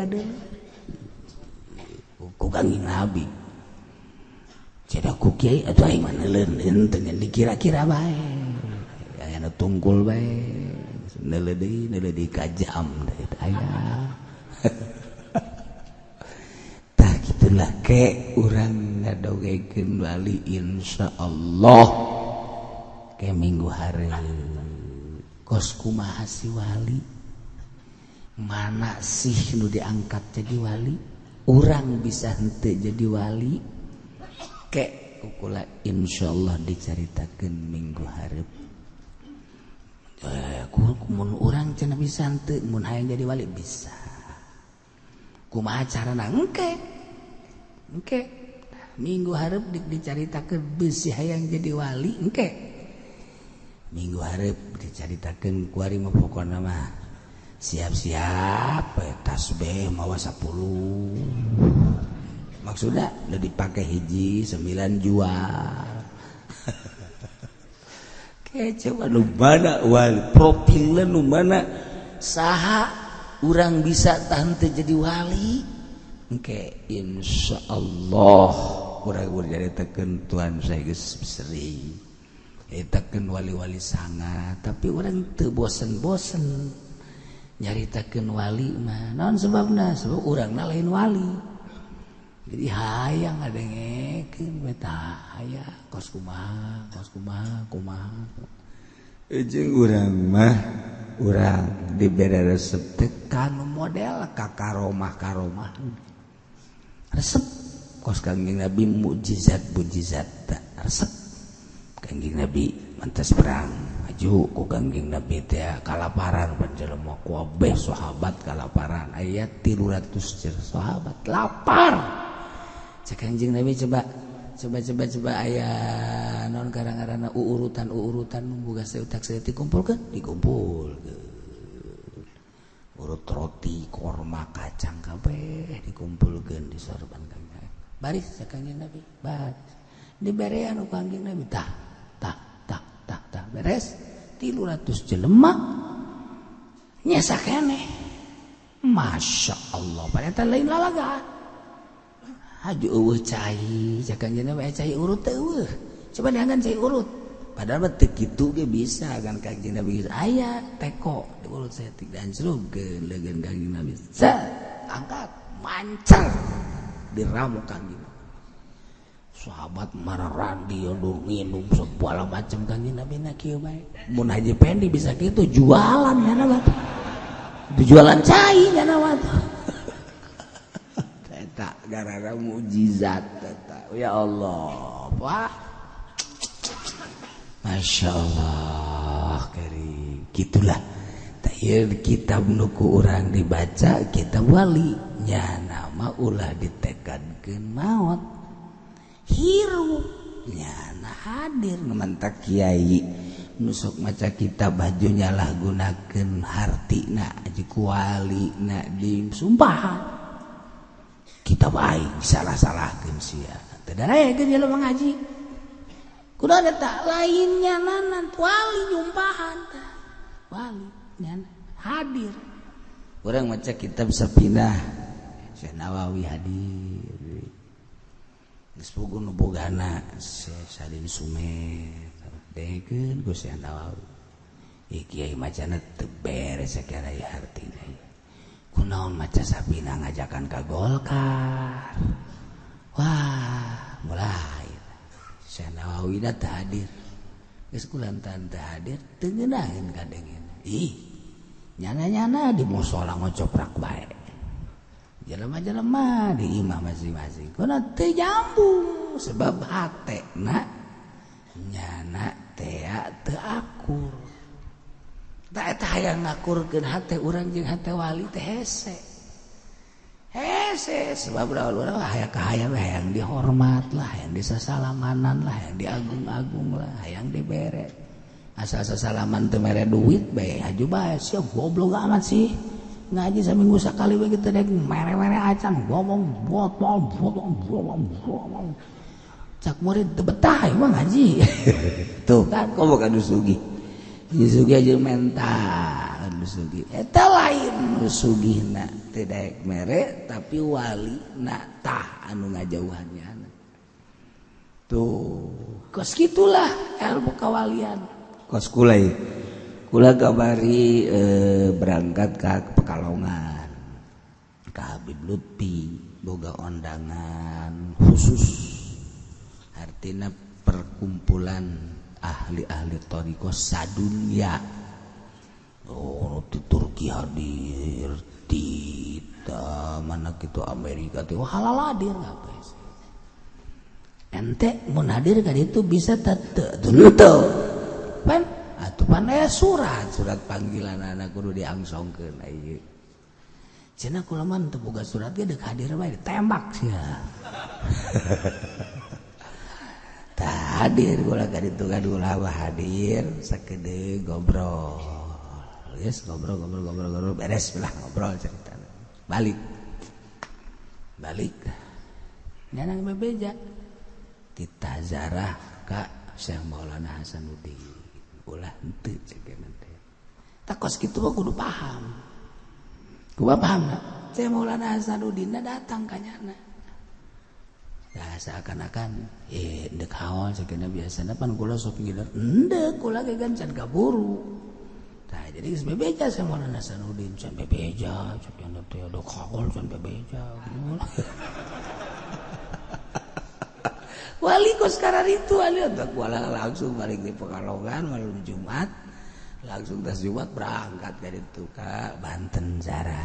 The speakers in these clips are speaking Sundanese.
kadeuleu ku Kangjeng Nabi. Cedak ku kiai atuh aing mah neuleun henteu dikira-kira bae. Aya nu tungkul bae. Neuleu deui ka jam teh aya. Tah kitulah ke urang ngadogengkeun wali insyaallah ke minggu hareup. Kos kumaha si wali? Mana sih nu diangkat jadi wali? Urang bisa henteu jadi wali? Ke kukula insyaallah dicaritakeun minggu hareup. Mun urang cenah bisa henteu, mun hayang jadi wali bisa. Kumaha carana? Engke. Engke. Minggu hareup dicaritakeun bisi hayang jadi wali engke. Minggu hareup dicaritakeun kuari mah pokona mah siap-siap tasbih mawa 10. Maksudnya udah dipakai hiji 9 jual. Kece nu mana wali profilna nu mana saha urang bisa tahan teu jadi wali. Engke insyaallah urang dicaritakeun Tuhan saya geus sering nyaritakeun wali-wali sangat, tapi urang teu bosen-bosen nyaritakeun wali mah. Naon sebabna? Sebab urangna lain wali. Jadi hayang ngadengekeun we tah aya kos kumaha, kos kumaha, kumaha. Jeung urang mah urang dibere resep teh kanu model ka karomah-karomah. Resep kos Kangjeng Nabi mukjizat-mukjizat resep. Kangjeng Nabi mantas perang maju ku Kangjeng Nabi teh kalaparan panjelema kabeh sahabat kalaparan aya 300 sahabat lapar. Cek Kangjeng Nabi coba coba coba coba aya non karang-karana urutan boga seutak saeutik dikumpulkeun, dikumpulkeun. Urut roti, korma, kacang kabeh dikumpulkeun di sorban Kangjeng. Baris cek Kangjeng Nabi, baris. Diberean ku Kangjeng Nabi tah tah tah tah tah beres 300 jelema nyesa keneh. Masya Allah, padahal lain lalaga. Haju eueuh cai, cek Kangjeng Nabi cai urut teh eueuh. Coba diangkan cai urut. Padahal mah teu kitu ge bisa kan Kangjeng Nabi geus aya teko diurut saeutik dan celupkeun leugeun Kangjeng Nabi. Set, angkat, mancar diramu Kangjeng. Sahabat mararandi aduh minum segala macam Kangjeng Nabi na kieu bae. Mun Haji Pendi bisa kitu jualan nyana mah. Jualan cai nyana mah. Eta gara-gara mukjizat eta. Ya Allah, wah. Masya Allah, keri. Gitulah. Tah kitab nu ku urang dibaca kitab wali nya nama ulah ditekadkeun maot. Hirup nyana hadir mantak kiai nu sok maca kitab baju nyalah gunakeun hartina jeung kualina disumpahan. Kitab aing salah-salahkeun sia. Teu darekeun jelema ngaji. Kudu ada tak lainnya nanan wali nyumpahan tah. Wali nyana hadir. Urang maca kitab Safinah Syekh Nawawi hadir. Geus puguh nu bogana Syekh Salim Sumet dengekeun ku Syekh Nawawi. Ieu kiai macana teu beres sakira ieu hartina. Kunaon maca Safinah ngajakan ka Golkar. Wah, mulai Syekh Nawawi da teu hadir. Geus kulantaran teu hadir teu ngeunaheun kadengeun. Ih, nyana-nyana di musala ngocoprak bae. Jelema-jelema di imah masing-masing. Kuna teu nyambung sebab hatena nyana tea teu akur. Tah eta hayang ngakurkeun hate urang jeung hate wali teh hese. Hese sebab urang hayang kahayang hayang dihormat lah, hayang disasalamanan lah, hayang diagung-agung lah, hayang dibere. Asa salaman teu mere duit bae haju bae sia goblok amat sih. Ngaji saminggu sakali we kitu dek mere-mere acan ngomong botol botol botol. Cak murid teu betah mah ngaji. Tuh kan komo ka nu sugih. Nu sugih aja mental nu sugih. Eta lain nu sugihna. teu daek mere tapi wali na tah anu ngajauhannya. Tuh kos gitulah ilmu kawalian. Kos kula kula kabari berangkat ke Pekalongan ke Habib Lutfi boga undangan khusus, artinya perkumpulan ahli-ahli thariqah sadunya. Oh, di Turki hadir, di mana gitu Amerika tuh halal hadir apa sih? Ente mun hadir kan itu bisa teu teu pan atuh pan aya surat panggilan anak kudu diangsongkeun ieu. Cenah kula mah teu boga surat ge deuk hadir bae ditembak sia. Tah hadir kula ka ditu kan kula hadir sakedeung ngobrol. Geus ngobrol beres lah ngobrol cerita. Balik. Balik. Nyanang bebeja. Titah zarah ka Syekh Maulana Hasanuddin. Ulah henteu cek teh. Tah kos kitu mah kudu paham. Kumaha paham na? Syekh Maulana Hasanuddin datang ka nyana. Ya seakan-akan ndek haol cekna biasana pan kula sok ngiler. Endek kula ge kan can kaburu. Tah jadi geus bebeja Syekh Maulana Hasanuddin can bebeja cek teh dek haol can bebeja. Wali kos sekarang itu wali untuk langsung balik di Pekalongan malam Jumat langsung tas Jumat berangkat dari itu ke Banten Zara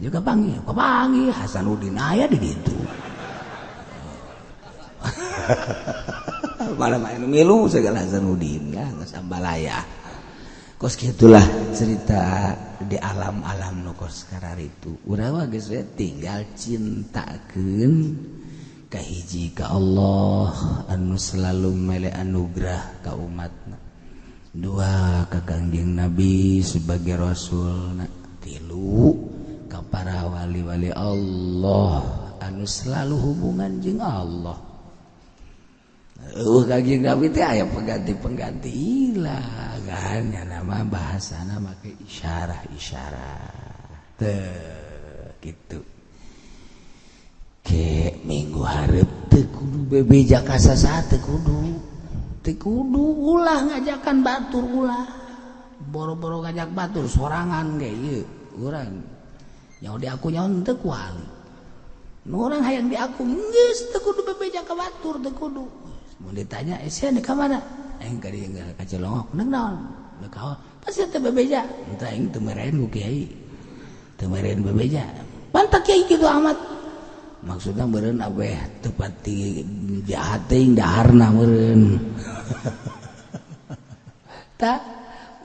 juga panggil Hasanuddin aya di ditu. Malam anu milu segala Hasanuddin ya sambalaya. Kos gitulah cerita di alam-alam nu kos karar itu. Urang mah geus tinggal cintakeun kahiji ka Allah anu selalu mele anugerah ka umatna, dua ka Kangjeng Nabi sebagai rasulna, tilu ka para wali-wali Allah anu selalu hubungan jeung Allah. Kangjeng Nabi teh aya pengganti-pengganti ilah kan nya nama bahasana make isyarah-isyarah teh kitu. Ke minggu hareup teu kudu bebeja ka sasaha teu kudu ulah ngajakan batur ulah boro-boro ngajak batur sorangan ge ieu urang nyaho di aku nyaho teu ku wali nu urang hayang di aku geus teu kudu bebeja ka batur teu kudu. Mun ditanya sia ka mana aing ka dieu ka Cilongok neung naon deuk haol pasti teu bebeja entah aing teu meren ku kiai teu meren bebeja pantak kiai kitu amat. Maksudnya meureun abeh teu pati jahat teuing daharna meureun. Tah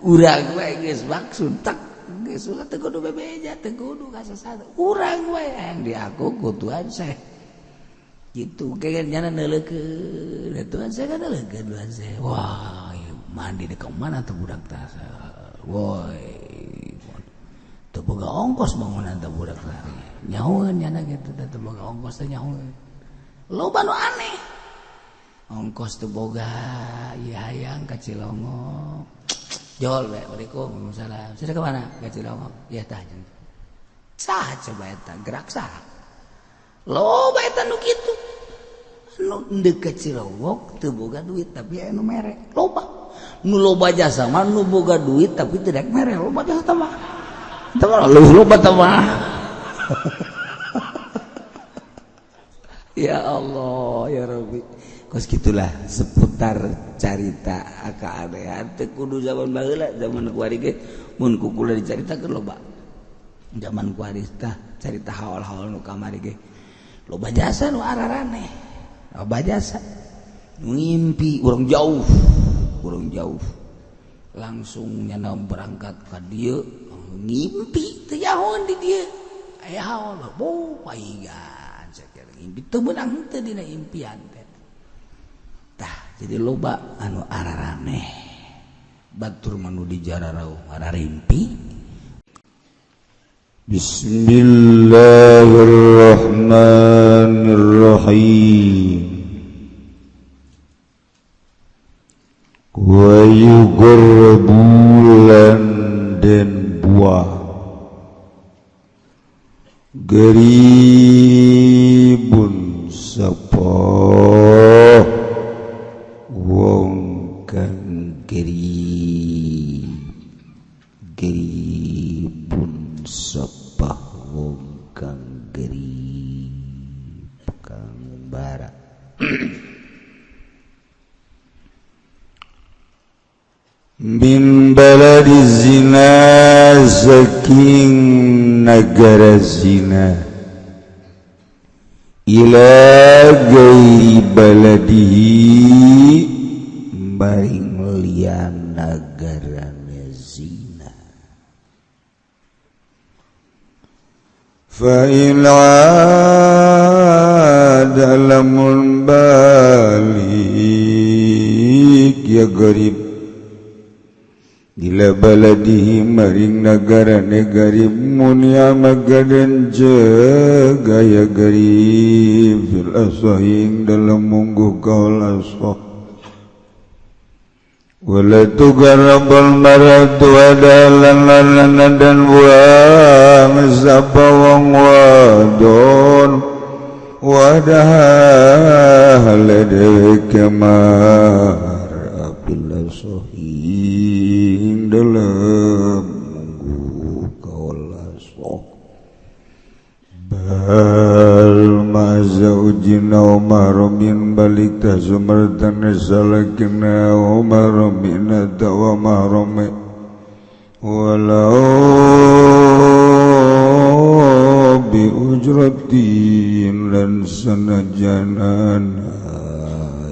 urang we geus maksud tak geus ulah teu kudu bebeja teu kudu ka sasada. Urang we yang diaku ku Tuhan saya. Kitu ge nyana neuleukeun Tuhan saya kan neuleukeun Tuhan saya. Wah, mandi di ka mana teh budak tah. Woi. Teu boga ongkos bangunan teh budak tah. Nyahueun nyana gitu teh boga ongkos teh nyahueun. Loba nu aneh. Ongkos teu boga ieu hayang ka Cilongok. Jol we, waalaikumsalam. Sudah ke mana? Ka Cilongok. Ya tah. Saha coba eta gerak saha? Loba eta nu kitu. Anu deuk ka Cilongok teu boga duit tapi aya nu mere. Loba. Nu loba jasa mah nu boga duit tapi teu daek mere. Loba jasa teh mah. Teh mah loba teh mah. Ya Allah ya Rabbi. Kos gitulah seputar carita keanehan teu kudu zaman baheula zaman kuari ge mun ku kula dicaritakeun loba. Zaman kuari tah carita haol-haol nu kamari ge loba jasa nu araraneh. Loba jasa nu ngimpi urang jauh. Langsung nyana berangkat ka dieu ngimpi teu nyahoan di dieu. Aya haol bo paigan sakieu ngimpi teu meunang teu dina impian teh. Tah jadi loba anu araraneh batur manu di jararau ararimpi. Bismillahirrahmanirrahim. Wa yuqarrabu lan den buah Geribun sapa wong kang gerib, geribun sapa wong kang gerib kang bara. Min baladi zina saking negara zina ila gairi baladihi maring lian nagarane zina. Fa in ada lamun balik ya garib ila baladihi maring nagara garib munia magaden jaga ya garib fil asahing dalam mungguh kaul asah wala tugarabal maratu adalan lalan dan buang sapa wong wadon wadah ledek mar apil asahing dalam munggu kaula sok bal mazaujina wa mahrumin balik tazumartan salakina wa mahrumina wa mahrumi walau bi ujratin lan sanajanan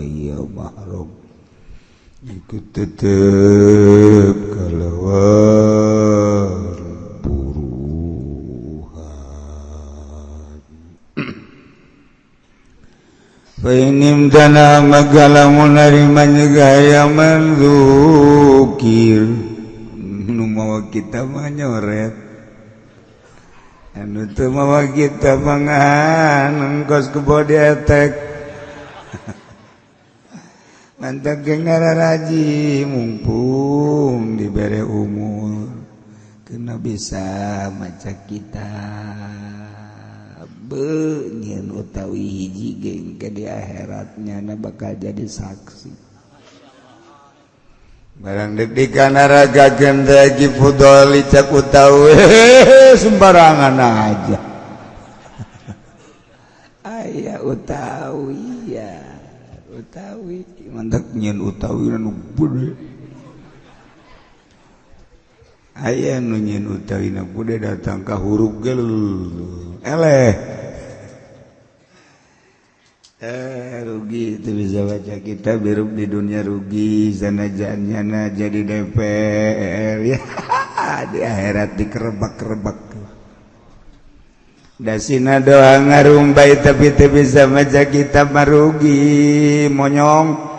ya mahrum iku tetep kalawar buruhan. Fa inim dana magala munarima nyegaya menzukir nu mawa kita mah nyoret anu teu mawa kita mangan engkos kebo dietek. Mantap geng ngararaji mumpung dibere umur kena bisa maca kitab beunyeun utawi hiji geng ke di akhiratnya na bakal jadi saksi. Barang deg-degan naragakeun teh Ki Fudoli cak utawi sembarangan aja. Aya utawi ya utawi mantak nyeun utawi nu bude. Aya nu nyeun utawi na bude datang ka huruf gel eleh. Rugi itu bisa baca kitab hirup di dunia rugi sanajan jadi DPR ya di akhirat dikerebak-kerebak. Dasina doa ngarumbai tapi teu bisa maca kitab marugi monyong.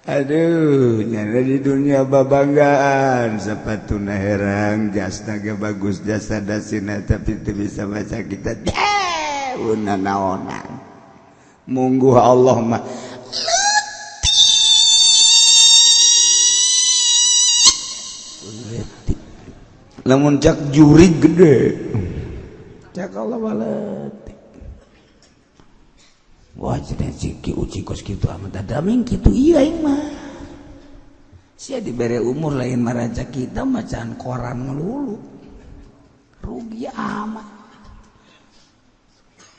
Aduh, nyana di dunia babanggaan sepatuna herang jasna ge bagus jasa dasina tapi teu bisa maca kitab. Una naonan. Mungguh Allah mah leutik. Lamun cak juri gede. Cak Allah mah leutik. Wah cenah ciki uci kos kitu amat ada ming kitu ieu aing mah. Sia dibere umur lain maraca kita macaan koran ngelulu. Rugi amat.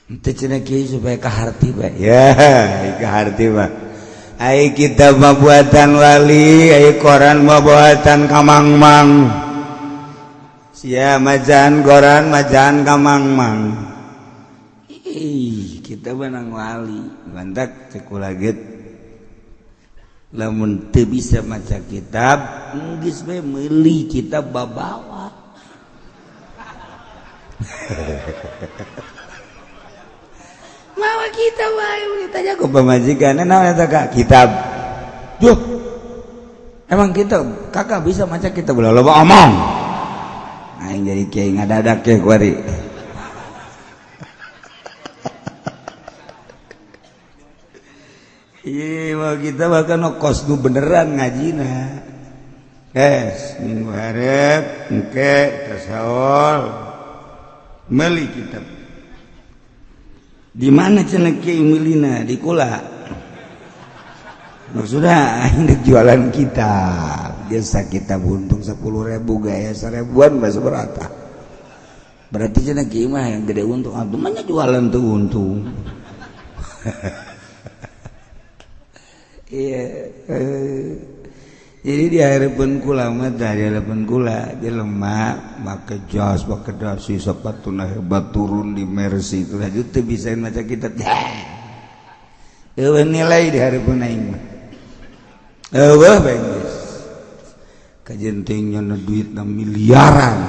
Henteu cenah kieu supaya kaharti bae. Ya, kaharti mah. Ai kita mah buatan wali, ai koran mah buatan kamangmang. Sia macaan koran macaan kamangmang. Ih, kita menang wali mantak cekulaget lamun teu bisa maca kitab geus we meuli kitab babawa. Mawa kita wae ditanya ku pamajikan naon eta Kak kitab. Duh. Emang kita kakak bisa maca kitab ulah loba omong. Aing jadi kiai ngadadak ke kuari. Iya, kita bahkan kos nu beneran ngajina. Yes, minggu hareup engke tasawol meuli kitab. Di mana cenah kiai meulina? Di kula. Maksudnya aing dek jualan kitab. Biasa kita untung 10.000 gaya 1000-an mah seberapa. Berarti cenah kiai mah yang gede untung. Atuh mah jualan tuh untung. Iya. Jadi di harapan kula mah di harapan kula jelema make jas, make dasi, sepatuna hebat turun di Mercy itu lanjut teu bisa maca kitab. Eueuh nilai di harapan aing mah. Eueuh bae geus. Kajenting nyana duitna miliaran.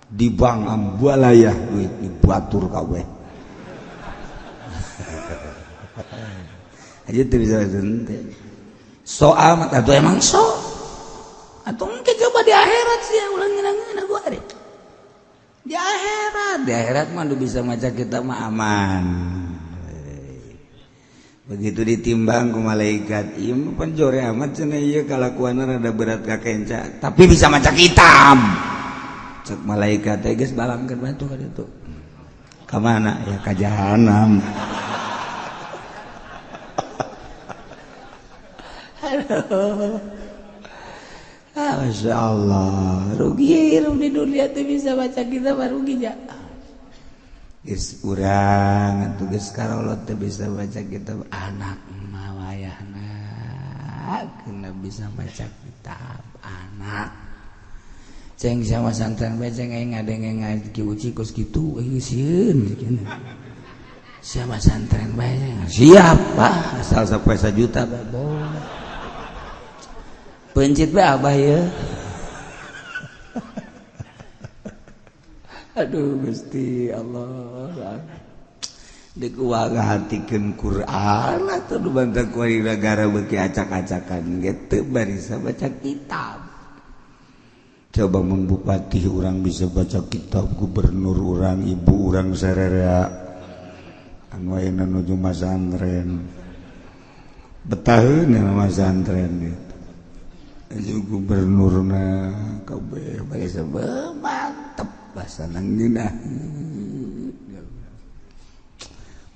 Di bank ambualayah duit dibatur kabeh. Aja teu bisa teu. So amat atau emang so atau mungkin coba di akhirat sih ya ulang ngenang gua hari di akhirat mah udah bisa maca kita mah aman. Begitu ditimbang ku malaikat ieu mah penjore amat cenah ieu kalakuanna rada berat ka kenca tapi bisa maca kitab. Cek malaikat teh geus balangkeun batu ka ditu. Ka mana ya ka jahanam. Aduh. Ah, Masya Allah, rugi hirup di dunia tuh bisa baca kita mah rugi ya. Geus urang atuh geus karolot teu bisa baca kitab anak mah wayahna kena bisa baca kitab anak. Ceng sama santren bae ceng aing ngadenge ngaji uci kos kitu euy sieun. Siapa santren bae siap Pak asal sampai 1 juta bae. Pencit bae abah ya. Aduh Gusti Allah. Dek ngahartikeun Quran atuh nu bantah ku negara beuki acak-acakan ge teu barisa baca kitab. Coba mun bupati urang bisa baca kitab, gubernur urang, ibu urang sararea anu ayeuna nuju masantren. Betaheun masantren gitu. Gubernurna kabeh bari mantep bahasa nang.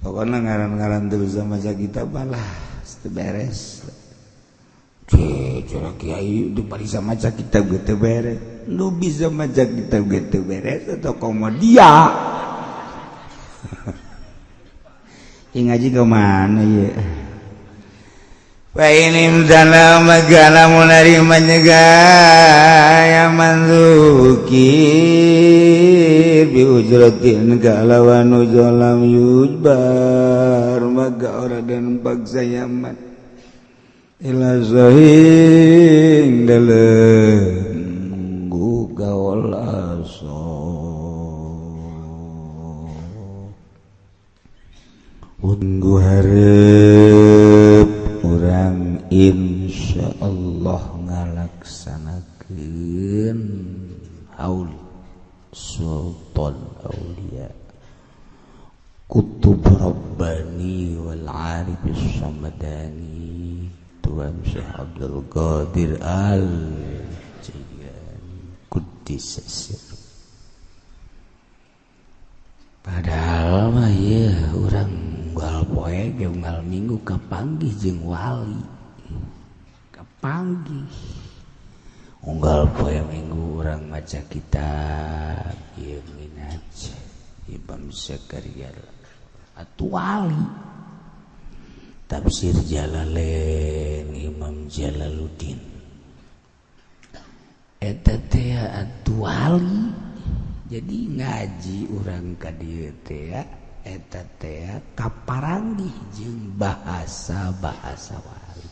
Pokoknya ngaran-ngaran teu bisa maca kitab lah teu beres. Cara kiai itu bisa maca kitab ge teu beres. Lu bisa maca kitab ge teu beres atau komo dia. Ieu ngaji ke mana ieu? Wa ini dalam magana menerima nyegaya manzukir biujratin kalawan ujolam yujbar maka orang dan paksa yaman ila zahing dalam gaul aso unggu hareup urang insyaallah ngalaksanakeun haul Sultan Aulia Kutub Rabbani wal Arif Samadani Tuan Syekh Abdul Qadir Al Jailani Quddis Sirruh. Padahal mah ieu urang unggal poe ge unggal minggu kapanggih jeung wali. Kapanggih. Unggal poe minggu urang maca kitab ieu minaj Imam Zakaria atuh wali. Tafsir Jalalain Imam Jalaluddin. Eta teh atuh wali. Jadi ngaji urang ka dieu teh eta teh kaparanggih jeung bahasa-bahasa wali.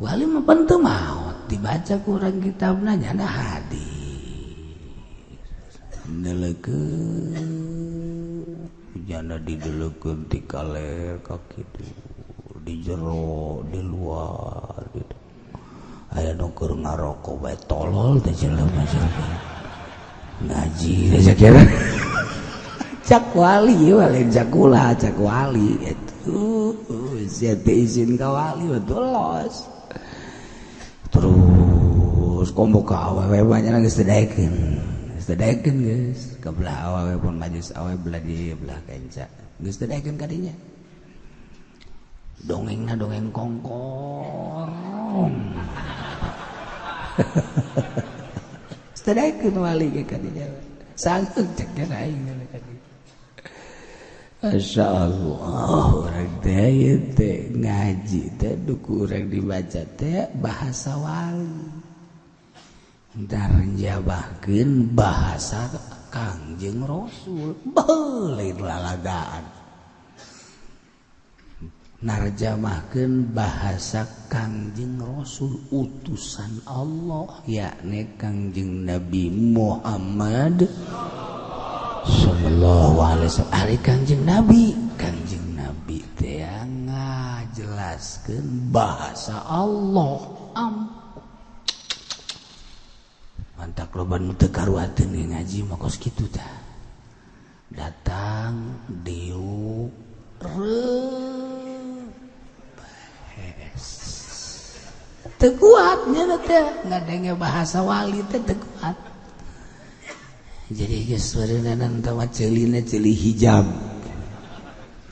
Wali mah pan teu maot dibaca ku urang kitabna nyana hadir. Nelekeun jana dideleukeun ti kaler ka kitu, di jero, di luar gitu. Aya nu keur ngaroko bae tolol teh jelema jelema. Ngaji teh sakira. Cak wali lain cak kula, cak wali itu. Sia teh izin ka wali betul los. Komo ka awewe banyak geus teu daekeun. Geus teu daekeun geus. Ka belah awewe pun majelis awewe belah dieu belah kenca. Geus teu daekeun ka dinya. Dongengna dongeng kongkorong. Geus teu daekeun wali ge ka dinya. Sangkeun cek aing ka dinya. Masya Allah, orang teh teh ngaji teh duku orang dibaca teh bahasa wali. Ntar njabahkeun bahasa Kangjeng Rasul, beuleun lalagaan. Narjamahkeun bahasa Kangjeng Rasul utusan Allah yakni Kangjeng Nabi Muhammad sallallahu alaihi wasallam. Ari Kangjeng Nabi teh ngajelaskeun bahasa Allah. Mantak loba nu teu karuateun ngaji mah kos kitu tah. Datang diuk res. Teu kuat nya teh ngadenge bahasa wali teh teu kuat. Jadi geus wareunana teh ceulina ceuli hijab.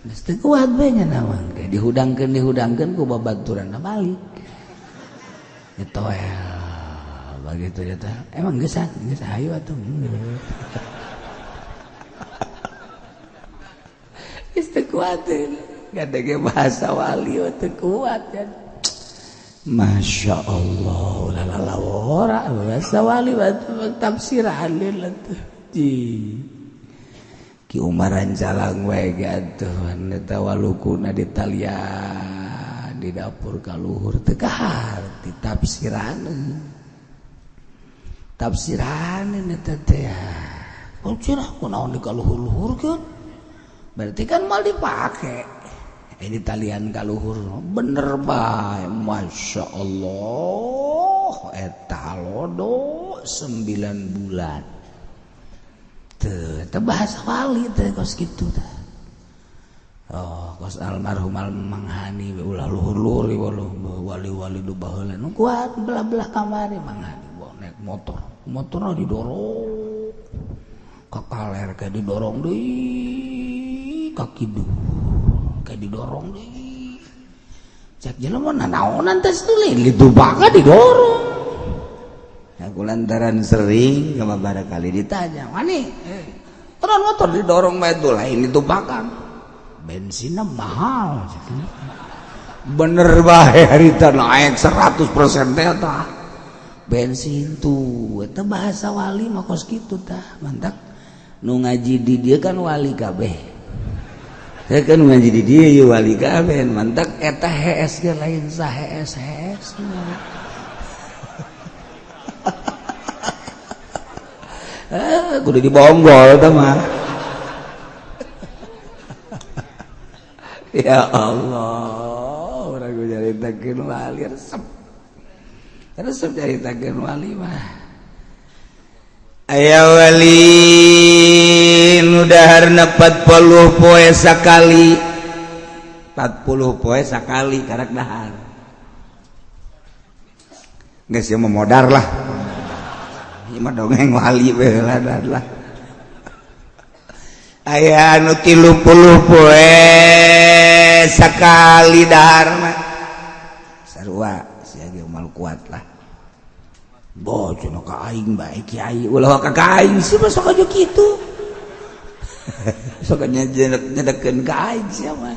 Geus teu kuat bae nya naon teh dihudangkeun ku babaturanna balik. Ditoel begitu dia teh. Emang geusan geus hayu atuh. Geus teu kuat ngadenge bahasa wali teu kuat ya. Masya Allah, lalawara bahasa wali tafsiran tuh. Ki Umaran jalang wae atuh eta walukuna di talian di dapur kaluhur teu kaharti tafsiran. Tafsiran eta teh. Kucirah kunaon di kaluhur-luhurkeun? Berarti kan mal dipake. Ini talian kaluhur bener bae, Masya Allah eta lodo 9 bulan teu teu bahasa wali teh kos kitu teh. Oh kos almarhum Manghani ulah luhur-luhur wali-wali du baheula nu kuat belah-belah kamari Manghani naik motor, motorna didorong ka kaler ka didorong deui ka kidul kayak didorong deh. Cek jelema nanaonan teh tuluy ditubaka didorong. Aku lantaran sering sama barangkali ditanya, "Wani, terus motor didorong bae tuh lain ditubakan. Bensinnya mahal." Bener bae harita naik 100% teh tah. Bensin tuh eta bahasa wali mah kos kitu tah. Mantak nu ngaji di dieu kan wali kabeh. Saya kan ngaji di dia ya wali kabeh mantak eta hees ge lain sa hees hees. Kudu dibonggol tah mah. Ya Allah, urang nyaritakeun wali resep. Resep nyaritakeun wali mah. Aya wali nu daharna 40 poe sakali, 40 poe sakali karak dahar. Geus ieu mah modar lah. Ieu mah dongeng wali we lah. Aya anu 30 poe sakali dahar mah. Sarua sia ge moal kuat lah. Bo cenah ka aing bae kiai ulah ka aing sih mah sok aja kitu. Sok nyedekeun ka aing sia mah.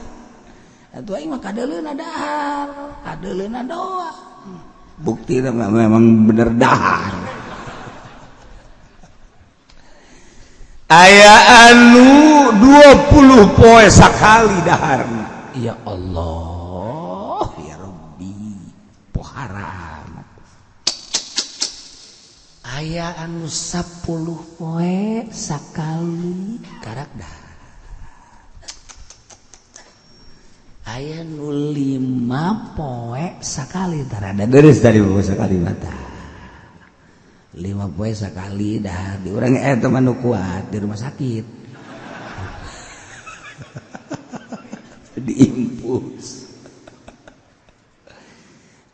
Atuh aing mah kadeuleuna dahar, kadeuleuna doa. Buktina memang bener dahar. Aya anu 20 poe sakali daharna. Ya Allah, ya Rabbi, pohara. Aya anu 10 poe sakali karak dahar. Aya nu 5 poe sakali tarada deres tadi poe sakali mata. 5 poe sakali dahar di urang eta mah nu kuat di rumah sakit. Diimpus.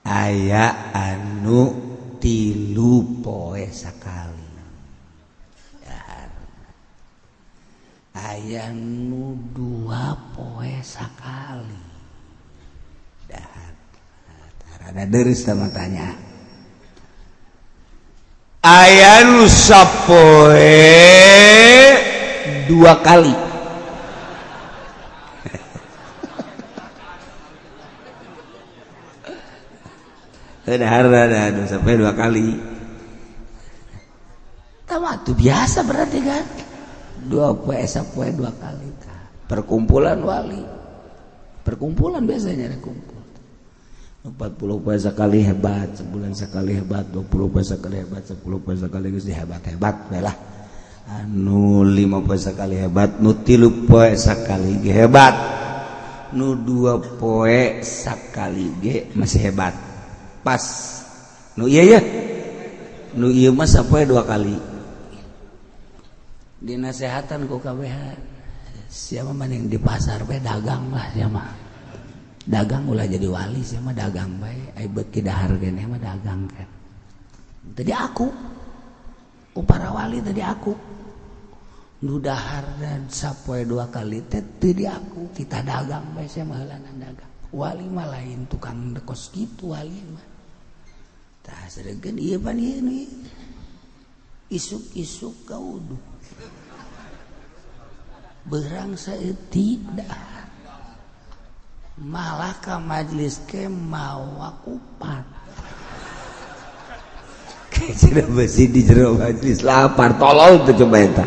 Aya anu 3 poe sakali. Aya nu 2 poe sakali. Dahar. Rada deureuh tah matanya. Aya nu sapoe 2 kali. Dahar rada sampai 2 kali. Tah itu biasa berarti kan. 2 poe sapoe 2 kali. Perkumpulan wali. Perkumpulan biasanya ada kumpul. 40 poe sekali hebat, sebulan sekali hebat, 20 poe sekali hebat, 10 poe sekali geus hebat-hebat we lah. Anu 5 poe sekali hebat, nu 3 poe sekali ge hebat. Nu 2 poe sekali ge masih hebat. Pas. Nu ieu ye. Nu ieu mah sapoe 2 kali. Dinasehatan ku KBH. Siapa mending di pasar we dagang lah sia mah. Dagang ulah jadi wali sia mah dagang bae. Ai beuki dahar keneh mah dagang kan. Tadi aku ku para wali tadi aku. Nu dahar dan sapoe 2 kali teh teu di aku. Kita dagang bae sia mah heulanan dagang. Wali mah lain tukang kos kitu wali mah. Tah sedengkeun ieu pan ieu nu isuk-isuk kauduh. Berang saeutik dahar. Malah ka majelis ke mawa kupat. Kayak besi di jero majelis lapar tolol tuh coba eta.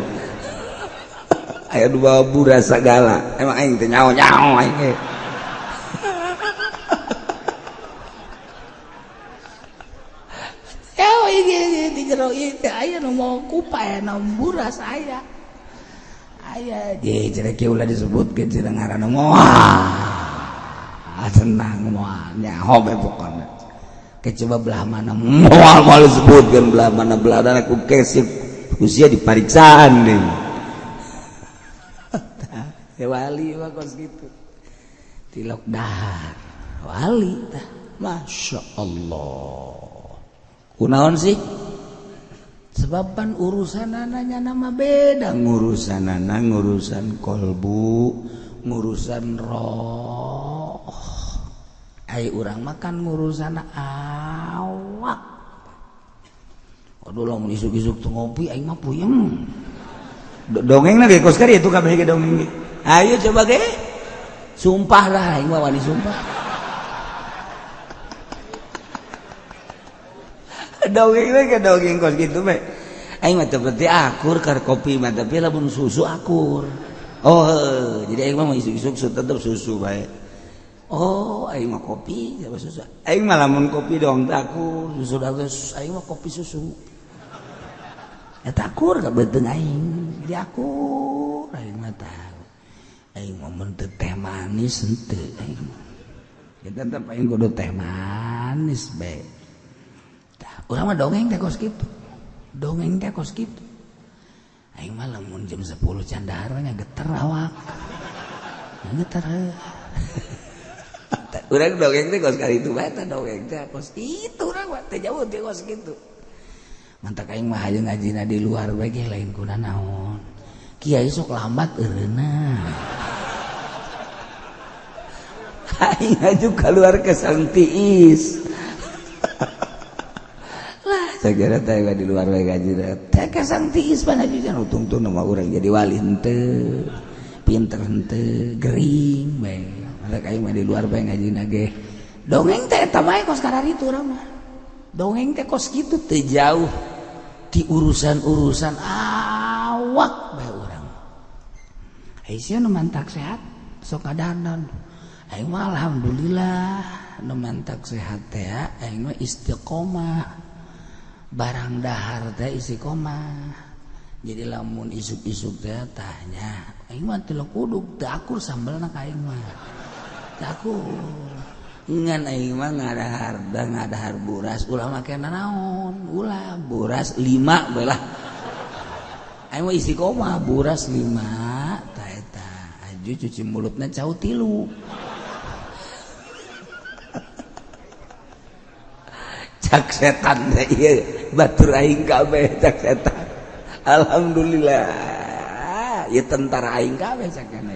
Aya dua buras segala. Emang aing teh nyaho-nyaho aing ge. Ya ini di jero ieu teh aya nu mawa kupat aya nu buras aya. Aya je cenah kieu ulah disebutkeun cenah ngaranna moal. Tenang moal nyaho bae pokona. Ke coba belah mana moal moal disebutkeun belah mana belah dana ku kesip usia dipariksaan deui. Ya wali mah kos kitu. Tilok dahar wali tah Masya Allah. Kunaon sih? Sebab pan urusanana nama beda, ngurusanana ngurusan kolbu, ngurusan roh. Ai urang makan ngurusan awak. Aduh lamun isuk-isuk teu ngopi aing mah puyeng. Dongengna ge kos kari itu kabeh ge dongeng ge. Ayo coba ge. Sumpah lah aing mah wani sumpah. Dongeng ge dongeng kos kitu bae. Aing mah teu penting akur kar kopi mah tapi lamun susu akur. Oh, jadi aing mah isuk-isuk tetep susu bae. Oh, aing mah kopi sama susu. Aing mah lamun kopi dong teh akur, susu dong aing mah kopi susu. Eta akur ka beuteung aing. Jadi akur aing mah tahu. Aing mah mun teu teh manis henteu aing. Kita tetep aing kudu teh manis bae. Tah, urang mah dongeng teh kos kitu. Dongeng teh kos kitu. Aing mah lamun jam 10 can dahar nya geter awak. Geter. Urang dongeng teh kos kali itu bae tah dongeng teh kos kitu urang mah teh jauh teh kos kitu. Mantak aing mah hayang ngajina di luar bae ge lain kuna naon. Kiai sok lambat eureuna. Aing aju keluar ke Sangtiis. Lah sagara teh di luar bae ngajina. Teh ke Sangtiis pan aju jan tungtung mah urang jadi wali henteu. Pinter henteu, gering bae. Mantak aing mah di luar bae ngajina ge. Dongeng teh eta bae kos kararitu urang mah. Dongeng teh kos kitu teu jauh di urusan-urusan awak bae urang. Ai sia nu mantak sehat sok ngadanan. Aing mah alhamdulillah nu mantak sehat teh aing mah istiqomah. Barang dahar teh istiqomah. Jadi lamun isuk-isuk teh tanya, aing mah teu kuduk teu akur sambelna ka aing mah. Teu akur. Ngan aing mah ngadahar da ngadahar buras ulah make nanaon, ulah buras 5 bae lah. Aing mah istiqomah buras 5 tah eta. Aju cuci mulutna cau 3. Cak setan teh ieu batur aing kabeh cak setan. Alhamdulillah ieu tentara aing kabeh cak keneh.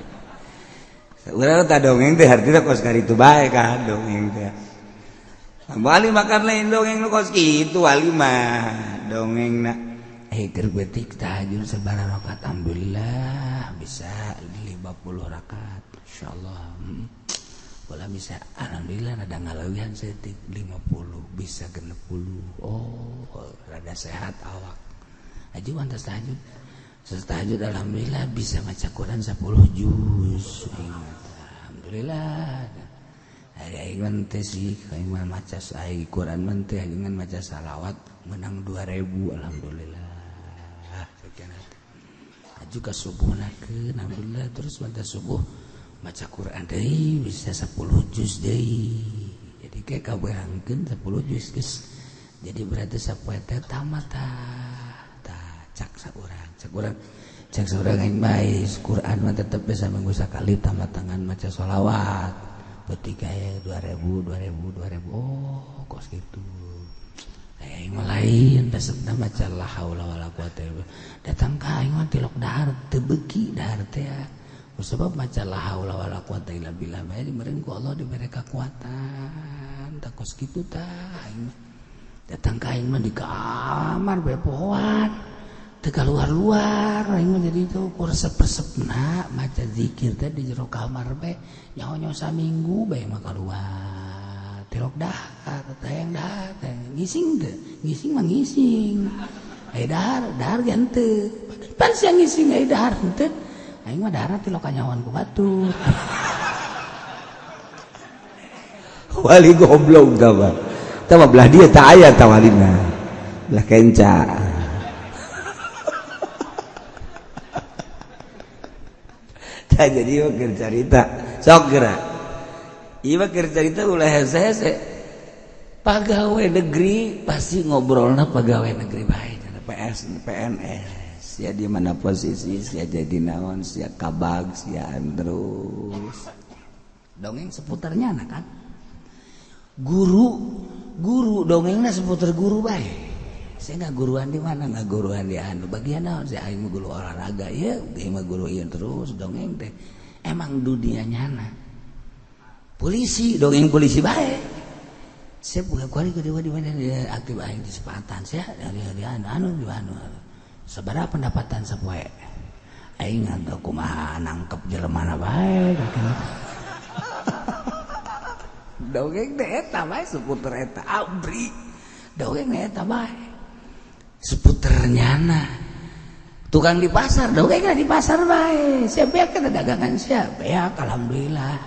Urang tah dongeng teh hartina kos karitu bae kan dongeng teh. Wali makan lain dongeng nu kos kitu wali mah dongengna. Keur betik tahajud sabaraha rakaat alhamdulillah bisa 50 rakaat insyaallah. Bola bisa alhamdulillah rada ngaleuwihan saeutik 50 bisa 60. Oh, rada sehat awak. Aja wantas tahajud. Setelah tahajud alhamdulillah bisa maca Quran 10 juz. Alhamdulillah. Ari aing mah teh sih, aing mah maca Quran mah teh aing maca salawat menang 2000 alhamdulillah. Sekian hati. Aju ka subuhna keun alhamdulillah terus maca subuh maca Quran deui bisa 10 juz deui. Jadi kayak kaberangkeun 10 juz geus. Jadi berarti sapoe teh tamat tah. Tah cak saurang, cak urang. Cak saurang aing bae Quran mah tetep bisa minggu sakali tamat tangan maca sholawat. Beutik aya 2000 2000 2000. Oh, kos kitu. Aing mah lain resepna maca la haula wala quwata illa billah. Datang ka aing mah tilok dahar teu beuki dahar teh. Sebab maca la haula wala quwata illa billah bae dimeureun ku Allah dibere kekuatan. Tah kos kitu tah aing mah. Datang ka aing mah di kamar bae pohoan. Teu kaluar-luar aing mah jadi teu ku resep-resepna maca zikir teh di jero kamar bae nyaho-nyaho saminggu bae mah kaluar. Tilok dahar, tayang dahar, tayang ngising teu, ngising mah ngising. Aya dahar, dahar ge henteu. Pan sia ngising aya dahar henteu. Aing mah dahar tilok kanyahoan ku batur. Wali goblok tah mah. Tah mah belah dieu tah aya tah walina. Belah kenca. Tah jadi ieu keur carita. Sok geura. Ieu mah keur carita ulah hese-hese. Pegawai negeri pasti ngobrolna pegawai negeri bae PS PNS. Sia di mana posisi, sia jadi naon, sia kabag, sia terus. Dongeng seputarnya anak kan. Guru, guru dongengnya seputar guru bae. Saya nggak guruan di mana, nggak guruan di anu. Bagian naon saya aing mah guru olahraga ya, ieu mah guru ieu terus dongeng teh. Emang dunia nyana. Polisi dongeng polisi bae. Saya buka kuali kedua di mana dia aktif aing di Sepatan saya dari anu anu di anu. Sabaraha pendapatan sapoe? Aing ngantos kumaha nangkep jelema na bae. Dongeng teh eta bae seputar eta abri. Dongeng teh eta bae. Seputar nyana. Tukang di pasar, dongeng di pasar bae. Sia beak kana dagangan sia, beak alhamdulillah.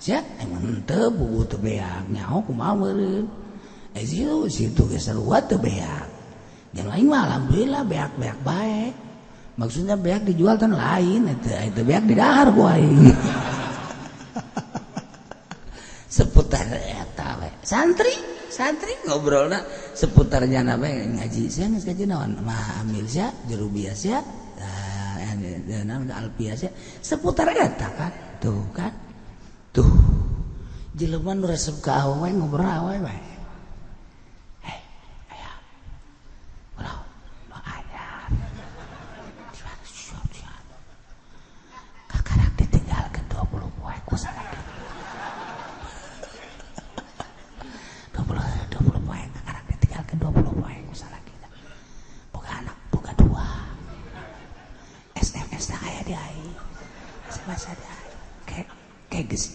Sia emang teu bubu teu beak, nyaho kumaha meureun. Eh situ situ ge sarua teu beak. Yang lain mah alhamdulillah beak-beak bae. Maksudnya beak dijual kan lain eta itu beak didahar ku aing. Seputar eta we. Santri, santri ngobrolna seputar nyana bae ngaji. Sia geus ngaji naon? Mah amil sia, jerubia sia, naon alpia sia. Seputar eta kan. Tuh kan. Tuh. Jelema nu resep ka awewe ngobrol awewe bae.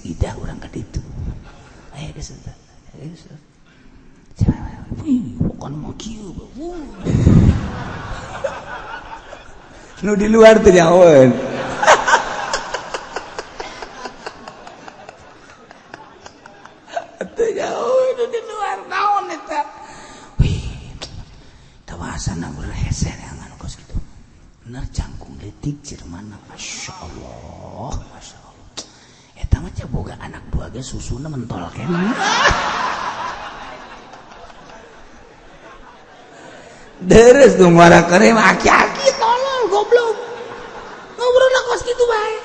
Idah orang ke ditu. Geus eta. Geus. Wih, bukan mau kieu. Nu di luar teh nyahoeun. Teu nyahoeun nu di luar naon eta. Wih, tawasana berhese anu kos kitu. Bener jangkung leutik cirmana, masyaallah, masyaallah. Eta mah boga anak dua ge susuna mentol keneh. Deres nu ngora kere mah aki-aki tolol goblok. Ngobrol kos kitu bae.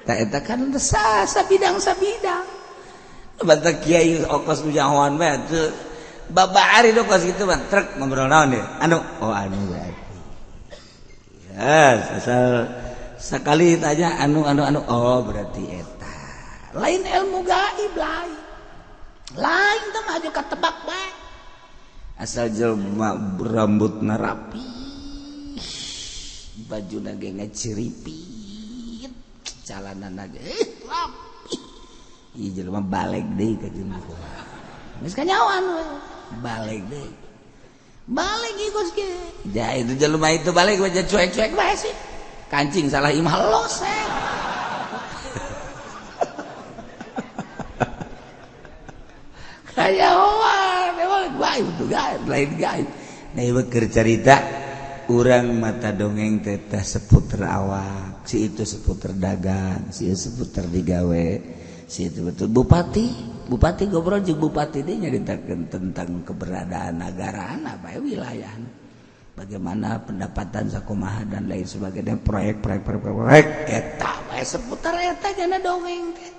Tah eta kan sabidang-sabidang. Bantak kiai okos nu nyahoan bae teu. Babari do kos kitu mah truk ngobrol naon deh. Anu, oh anu berarti. Ya, asal sekali tanya anu anu anu, oh berarti eta. Lain ilmu gaib lain. Lain teh mah aju katebak bae. Asal jelema rambutna rapi, bajuna ge ngeciripit, calanana ge rapi. Ieu jelema balik deui ka jelema. Geus kanyawan we. Balik deui. Balik ieu geus ge. Ja itu jelema itu balik we cuek-cuek bae sih. Kancing salah imah los eh. Kanyawan emang gaib tuh gaib lain gaib. Nah ieu keur carita urang mata dongeng teh seputar awak, si itu seputar dagang, si itu seputar digawe, si itu betul bupati. Bupati ngobrol jeung bupati dia nyaritakeun tentang keberadaan negarana bae wilayahna. Bagaimana pendapatan sakumaha dan lain sebagainya, proyek-proyek eta bae seputar eta jana dongeng teh.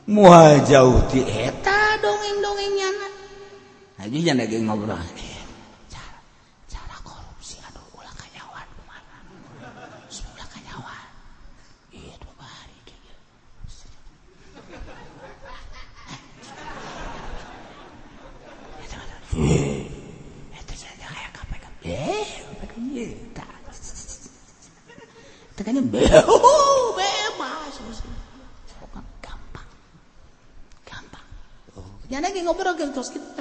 Moal jauh ti eta dongeng-dongeng nyana. Haji jana ge ngobrol. Cara korupsi aduh ulah kanyawan kumaha. Ulah kanyawan. Ieu tuh bari kieu. Tekannya bebas, gampang, gampang. Jangan lagi ngobrol terus kita.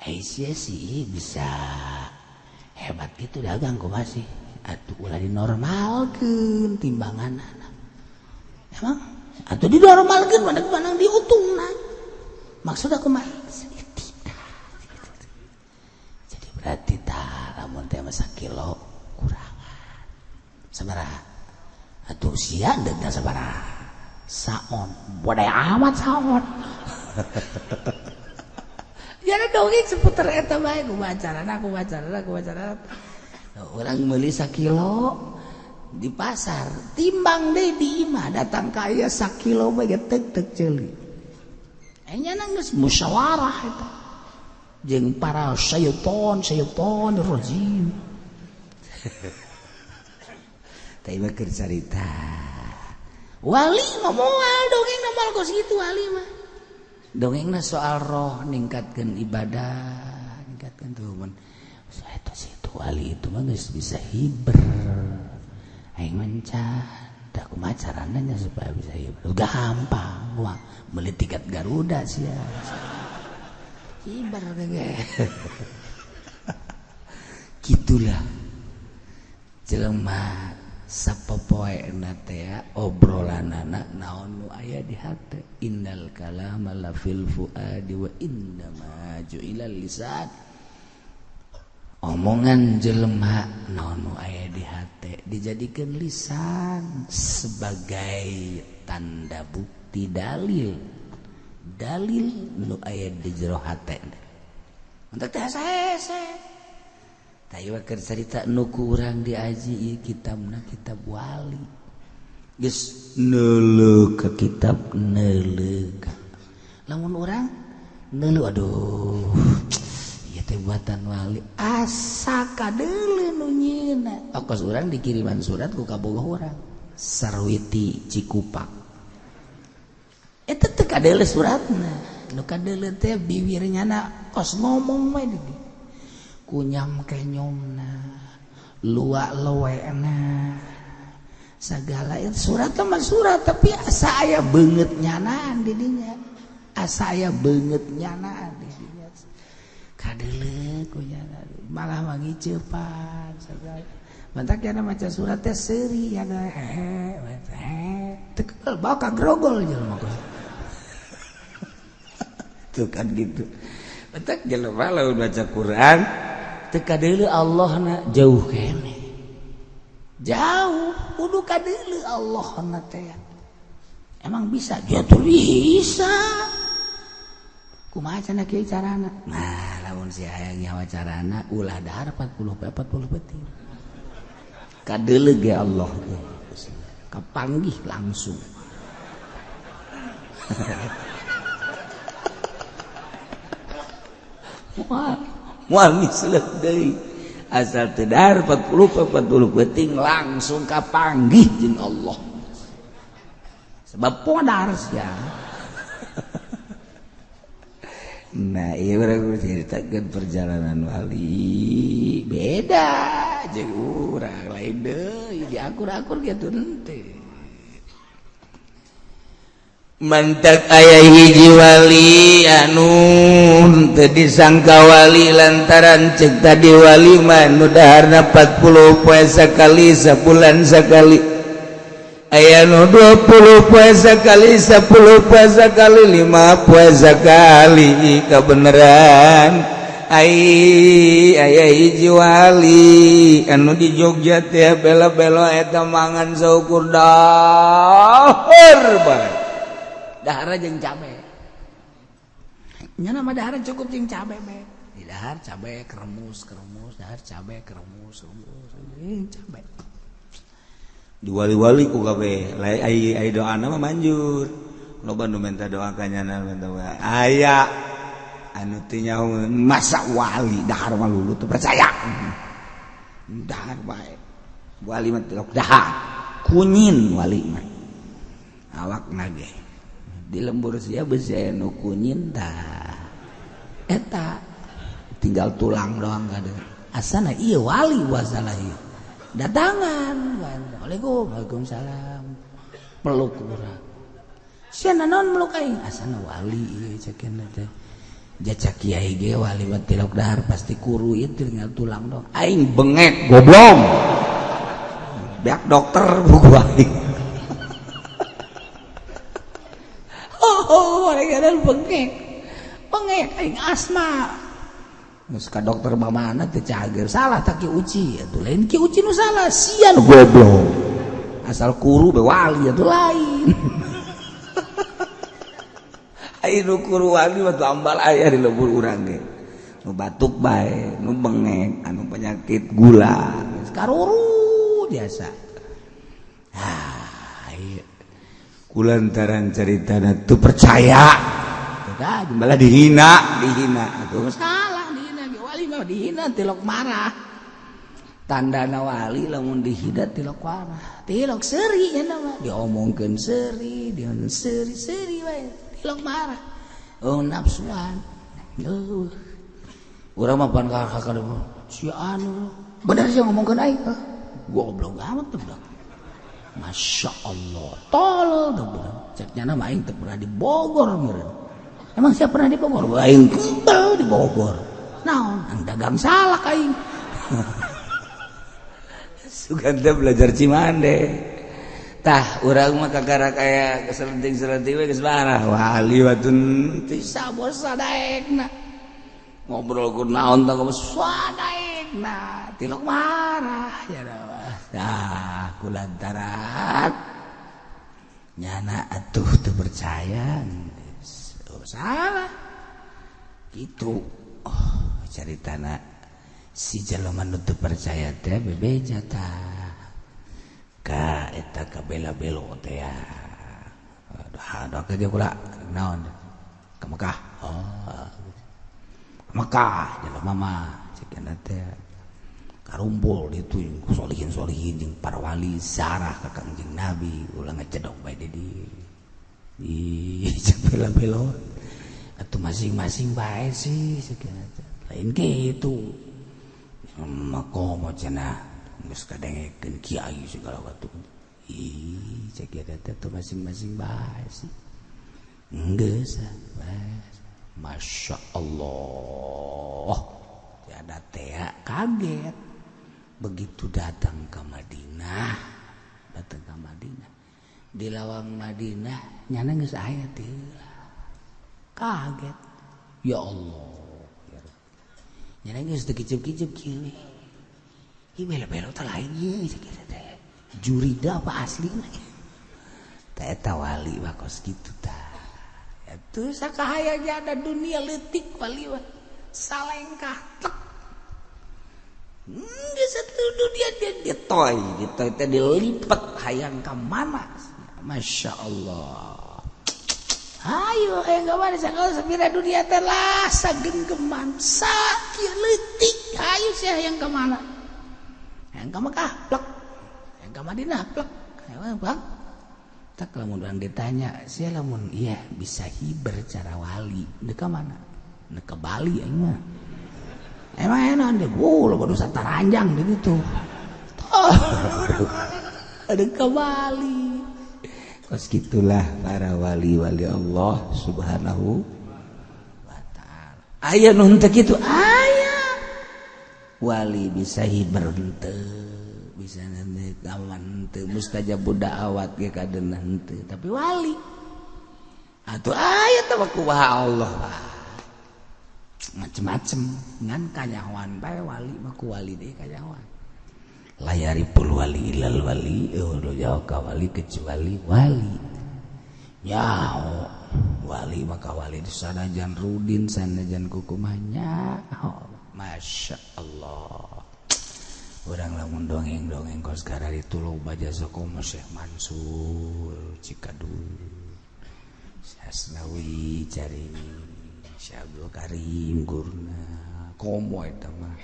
Aisyah sih bisa hebat gitu dagang kok masih. Atuh ulah dinormalkeun timbangan anak. Emang? Atuh dinormalkeun mana diuntungna. Maksud aku mah tidak. Jadi berarti tah lamun teh mah sakilo kurangan. Sabaraha? Atuh sia deuna sabaraha? Saon. Bodaya amat saon. Ya dongeng seputar eta bae kumaha carana kumaha carana kumaha carana. Urang meuli sakilo di pasar, timbang deui di imah datang ka aya sakilo bae ge teuk-teuk ceuli. Enya geus musyawarah eta. Jeung para syaiton rajim. Tah ieu keur carita. Wali mah moal dongeng moal kos kitu wali mah. Dongengna soal roh ningkatkeun ibadah, ningkatkeun tuh mun. Eta situ wali itu mah geus bisa hiber. Aing mencan, da kumaha carana nya supaya bisa hiber. Gampang, wah beli tiket Garuda sia. Hiber ge. Gitulah. Jelema sapopoena teh obrolanana naon nu aya di hate. Innal kalama la fil fuadi wa innama ju'ila lisan. Omongan jelema naon nu aya di hate dijadikan lisan sebagai tanda bukti dalil. Dalil nu aya di jero hate. Untuk teh sae. Tayu keur carita nu ku urang diaji ieu kitabna kitab wali. Geus neuleuh ka kitab neuleuh. Lamun urang neuleuh aduh ieu teh buatan wali asa kadeuleu nu nyieuna. Okos urang dikiriman surat ku kabogoh urang Sarwiti Cikupa. Eta teh kadeuleu suratna. Nu kadeuleu teh biwir nyana kos ngomong we di kunyam kenyomna luak lewena segala itu surat mah surat tapi asa aya beungeut nyanaan di dinya asa aya beungeut nyanaan di dinya kadeuleu kunyana malah mangiceupan segala mantak yana maca surat teh seuri yana hehe teu kebel bawa ka grogol jelema tuh kan gitu mantak jelema lamun baca Quran teu kadeuleu Allahna jauh kene jauh kudu kadeuleu Allahna teh emang bisa dia tuh bisa kumaha cenah kieu carana nah lamun si hayang nyawa carana ulah dahar 40 peuting kadeuleu ge Allah ge kapanggih langsung Moal moal mislek deui asal teu dahar 40 40 peuting langsung kapanggih jeung Allah sebab podar sia. Nah iya urang ceritakeun perjalanan wali beda jeung urang lain deui diakur-akur kitu henteu. Mantak aya hiji wali anu teu disangka wali lantaran cek tadi wali mah nu daharna 40 poe sakali sabulan sakali, aya nu 20 poe sakali 10 poe sakali 5 poe sakali. Kabeneran ai aya hiji wali anu di Jogja teh bela-bela eta mangan saukur dahar bae. Dahar jeung cabe nya mah dahar cukup jeung cabe bae. Di dahar cabe kremus kremus dahar cabe kremus kremus cabe. Di wali-wali ku kabeh lain ai ai doana mah manjur. Loba nu minta doa ka nyana minta aya anu teu nyaho masa wali dahar mah lulu teu percaya. Dahar bae. Wali mah tilok dahar. Kunyin wali mah. Awak nage di lembur sia besi nu kunyin tah eta tinggal tulang doang kada asana ieu wali wasalah ieu datangan. Waalaikum waalaikumsalam peluk urang sia naon meluk aing asana wali ieu cekeun teh jacak kiai ge wali mah tilok dahar pasti kuru ieu tinggal tulang doang aing bengek goblok beak dokter buku aing. Oh, kadang bengek bengek aing asma geus ka dokter mamana teu cager salah tak Ki Uci atuh lain Ki Uci nu salah sia nu goblok asal kuru be wali atuh lain. Ai nu kuru wali mah tambal aya di lembur urang ge nu batuk bae nu bengek anu penyakit gula geus karuru biasa. Ah ieu kulantaran cerita tuh percaya malah dihina dihina tuh salah dihina wali mah dihina tilok marah tandana wali lamun dihina tilok marah tilok seuri nya mah diomongkeun seuri diomongkeun seuri seuri wae tilok marah oh nafsuan eueuh urang mah pan ka si anu bener sih ngomongkeun aing goblok amat tuh budak. Masya Allah, tolol tuh budak. Cek nyana mah aing teu pernah di Bogor meureun. Emang siapa pernah di Bogor? Aing teu di Bogor. Naon? Ang dagang salak aing. Suganda belajar Cimande. Tah, urang mah kakara kaya keselenting-selenting we geus marah. Wali watun teu sabor sadaekna. Ngobrol ku naon tah geus sadaekna. Tilok marah ya dah kulantaran nyana atuh teu percaya oh, salah gitu. Oh caritana si jelema nu teu percaya teh bebeja tah ka eta ka bela-belo teh ya. Aduh aduh dia kula naon ka Mekah. Oh Mekah jelema mah cek teh karumpul ditu solihin-solihin jeung para wali zarah ka Kangjeng Nabi ulah ngecedok bae di ih bela-belo atuh masing-masing bae sih lain kitu makomo cenah geus kadengekeun kiai segala watu ih cek eta teh masing-masing bae sih geus Masya Allah ada teh kaget begitu datang ke Madinah datang ke Madinah di lawang Madinah nyana geus aya teh kaget ya Allah ya nyana geus teu kicep-kicep kieu ieu belo-belo teh lain ieu sakitu teh jurida apa aslina teh eta wali mah kos kitu tah atuh sakahaya ada dunia leutik wali mah salengkah tek di satu dunia dia ditoy ditoy teh dilipet hayang ka mana Masya Allah. Ayo hayang ka mana sagala sapira dunia teh lah sagenggeman sakieu leutik. Ayo sia hayang ka mana? Hayang ka Mekah plek. Hayang ka Madinah plek. Hayang bang. Tak lamun urang ditanya, sia lamun iya bisa hiber cara wali, deuk ka mana? Deuk ka Bali aing mah. Emang enak deh, wow, lo baru sataranjang di situ. Ada ke Bali. Kos gitulah para wali-wali Allah Subhanahu wa ta'ala. Aya nu henteu kitu, aya. Wali bisa hiber henteu, bisa henteu kawan henteu, mustajabud da'awat ge kadeuna henteu, tapi wali. Atuh aya teh kumaha Allah. Macem-macem ngan kanyahoan bae wali mah ku wali deui kanyahoan. La yariful wali ilal wali, oh jauh ka wali kecuali wali. Nyaho wali maka wali sanajan rudin sanajan kukumaha nyaho. Masya Allah. Urang lamun dongeng-dongeng kos kararitu loba jasa komo Syekh Mansur Cikadul, Syekh Asnawi cari Syekh Abdul Karim guruna komo eta mah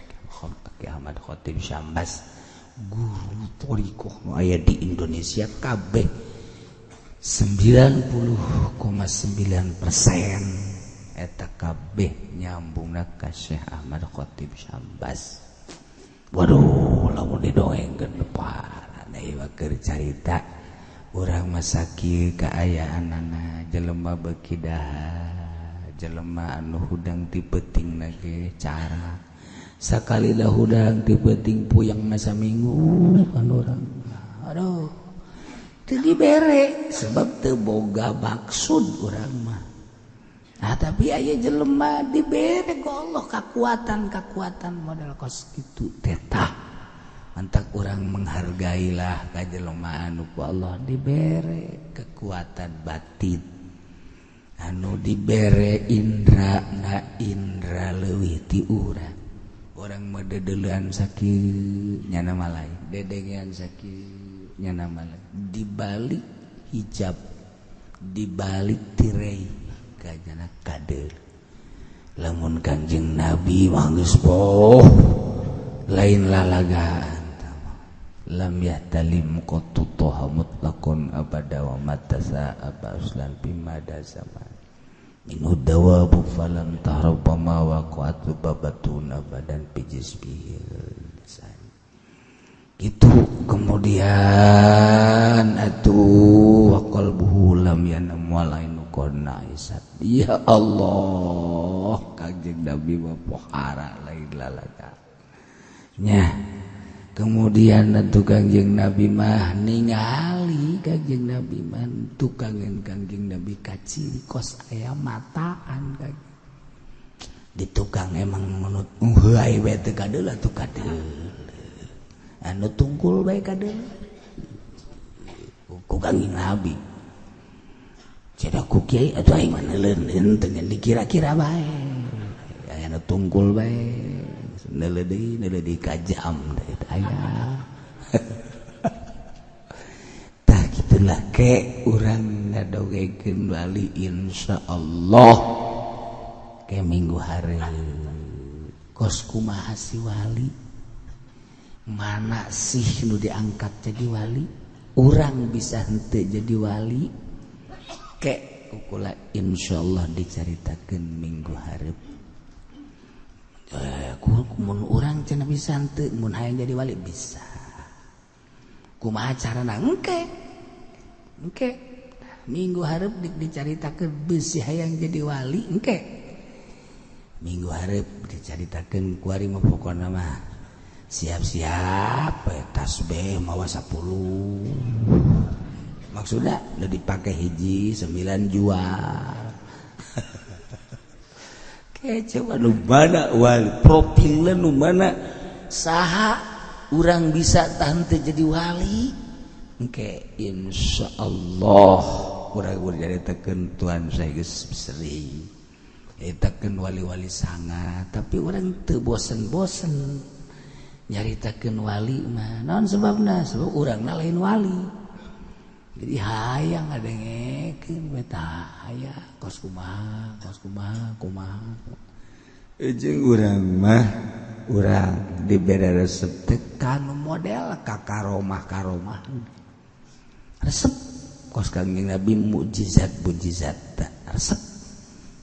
Ki Ahmad Khatib Syambas guru thoriqoh nu aya di Indonesia kabeh 90,9% eta kabeh nyambungna ka Syekh Ahmad Khatib Syambas. Waduh, lamun didongengkeun parah ieu mah keur carita urang mah sakieu kaayaanana jelema beuki dahar jelema anu hudang ti peutingna ge cara sakali dah hudang ti peuting puyeng saminggu kan urang aduh teu dibere sebab teu boga maksud urang mah. Nah, tapi aya jelema dibere ku Allah kakuatan-kakuatan model kos kitu teh tah. Mantak urang menghargailah ka jelema anu ku Allah dibere kekuatan batin, anu dibere indra na indra leuwih ti urang. Urang mah dedeulean sakieu nyana mah lain, dedengean sakieu nyana mah lain. Dibalik hijab, dibalik tirai kanyana kadeul. Lamun Kanjeng Nabi mah geus poh lain lalagaan. Lam yahtalim qattu toha mutlaqon abada wa matasa aba uslan bimada zaman minhu dawabu falam tahraba ma waqa'at babatun abadan bijisbihil lisan. Gitu kemudian atuh wa qalbuhu lam yanam walainu qanna isat. Ya Allah, Kanjeng Nabi mah pohara lain lalaga nya. Kemudian tukang Kanjeng Nabi mah ningali Kanjeng Nabi mah tukangan Kanjeng Nabi kaciri kos aya mataan Kanjeng. Di tukang emang menut heuay bae teu kadeul atuh kadeul. Anu tungkul bae kadeul. Ku Kanjeng Nabi. Cenah ku kiai atuh aing mah neuleun henteu ngan dikira-kira bae. Anu tungkul bae. Neuleuh deui ka jam teh aya. Tah kitulah ke urang ngadogengkeun wali insyaallah ke minggu hari. Kos kumaha si wali? Mana sih nu diangkat jadi wali? Urang bisa henteu jadi wali? Ke kukula insyaallah dicaritakeun minggu hareup. Mun urang cenah bisa henteu mun hayang jadi wali bisa. Kumaha carana engke? Engke. Minggu hareup dicaritakeun bisi hayang jadi wali engke. Minggu hareup dicaritakeun kuari mah pokona mah siap-siap tasbih mawa 10. Maksudna udah dipake hiji 9 jual. Kece nu mana wali profilna nu mana saha urang bisa tahan teu jadi wali engke insyaallah urang nyaritakeun Tuhan saya geus sering nyaritakeun wali-wali sangat tapi urang teu bosen-bosen nyaritakeun wali mah naon sebabna sebab urangna lain wali. Jadi hayang ngadengekeun we tah aya kos kumaha kos kumaha kumaha. Jeung urang mah urang dibere resep teh kanu model ka karomah karomah. Resep kos Kangjeng Nabi mukjizat mukjizat resep.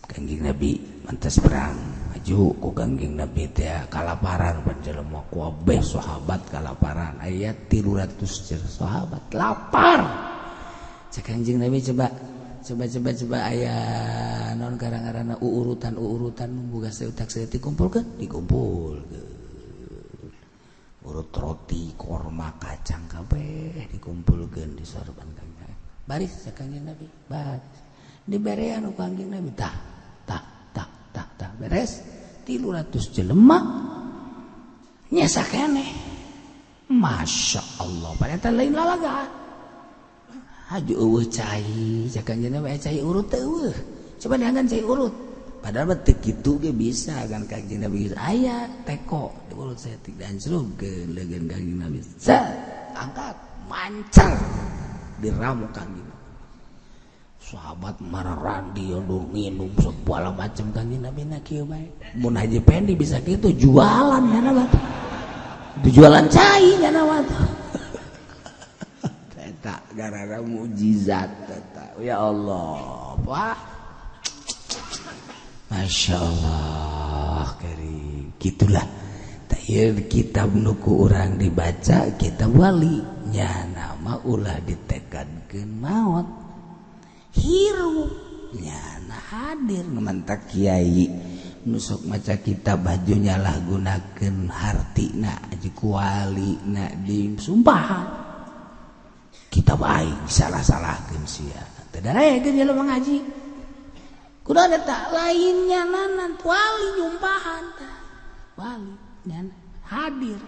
Kangjeng Nabi mantas perang maju ku Kangjeng Nabi teh kalaparan panjelema ku kabeh sahabat kalaparan aya 300 sahabat lapar. Cek Kangjeng Nabi coba coba coba coba aya naon karang-karana uurutan uurutan boga seutak saeutik dikumpulkeun dikumpulkeun urut roti korma kacang kabeh dikumpulkeun di sorban Kangjeng baris cek Kangjeng Nabi baris diberean ku Kangjeng Nabi tah tah tah tah tah beres 300 jelema nyesa keneh. Masya Allah padahal lain lalagaan haju eueuh cai cek Kangjeng Nabi cai urut teh eueuh coba dianggan cai urut padahal mah teu kitu ge bisa kan Kangjeng Nabi aya teko diurut saeutik diancrugkeun leungeun Kangjeng Nabi set angkat mancar diramu Kangjeng sahabat mararandi anu nginum segala macam Kangjeng Nabi na kieu bae mun Haji Pendi bisa kitu jualan nyana mah jualan cai nyana mah eta gara-gara mukjizat eta ya Allah wah Masya Allah karim gitulah tah kitab nu ku urang dibaca kitab wali nya nama ulah ditekadkeun maot hirup nyana hadir mantak kiai nu sok maca kitab baju nyalah gunakeun hartina jeung walina disumpahan kitab aing salah-salahkeun sia teu darekeun jelema ngaji kudu eta lainnya nanan wali nyumpahan tah wali nyana hadir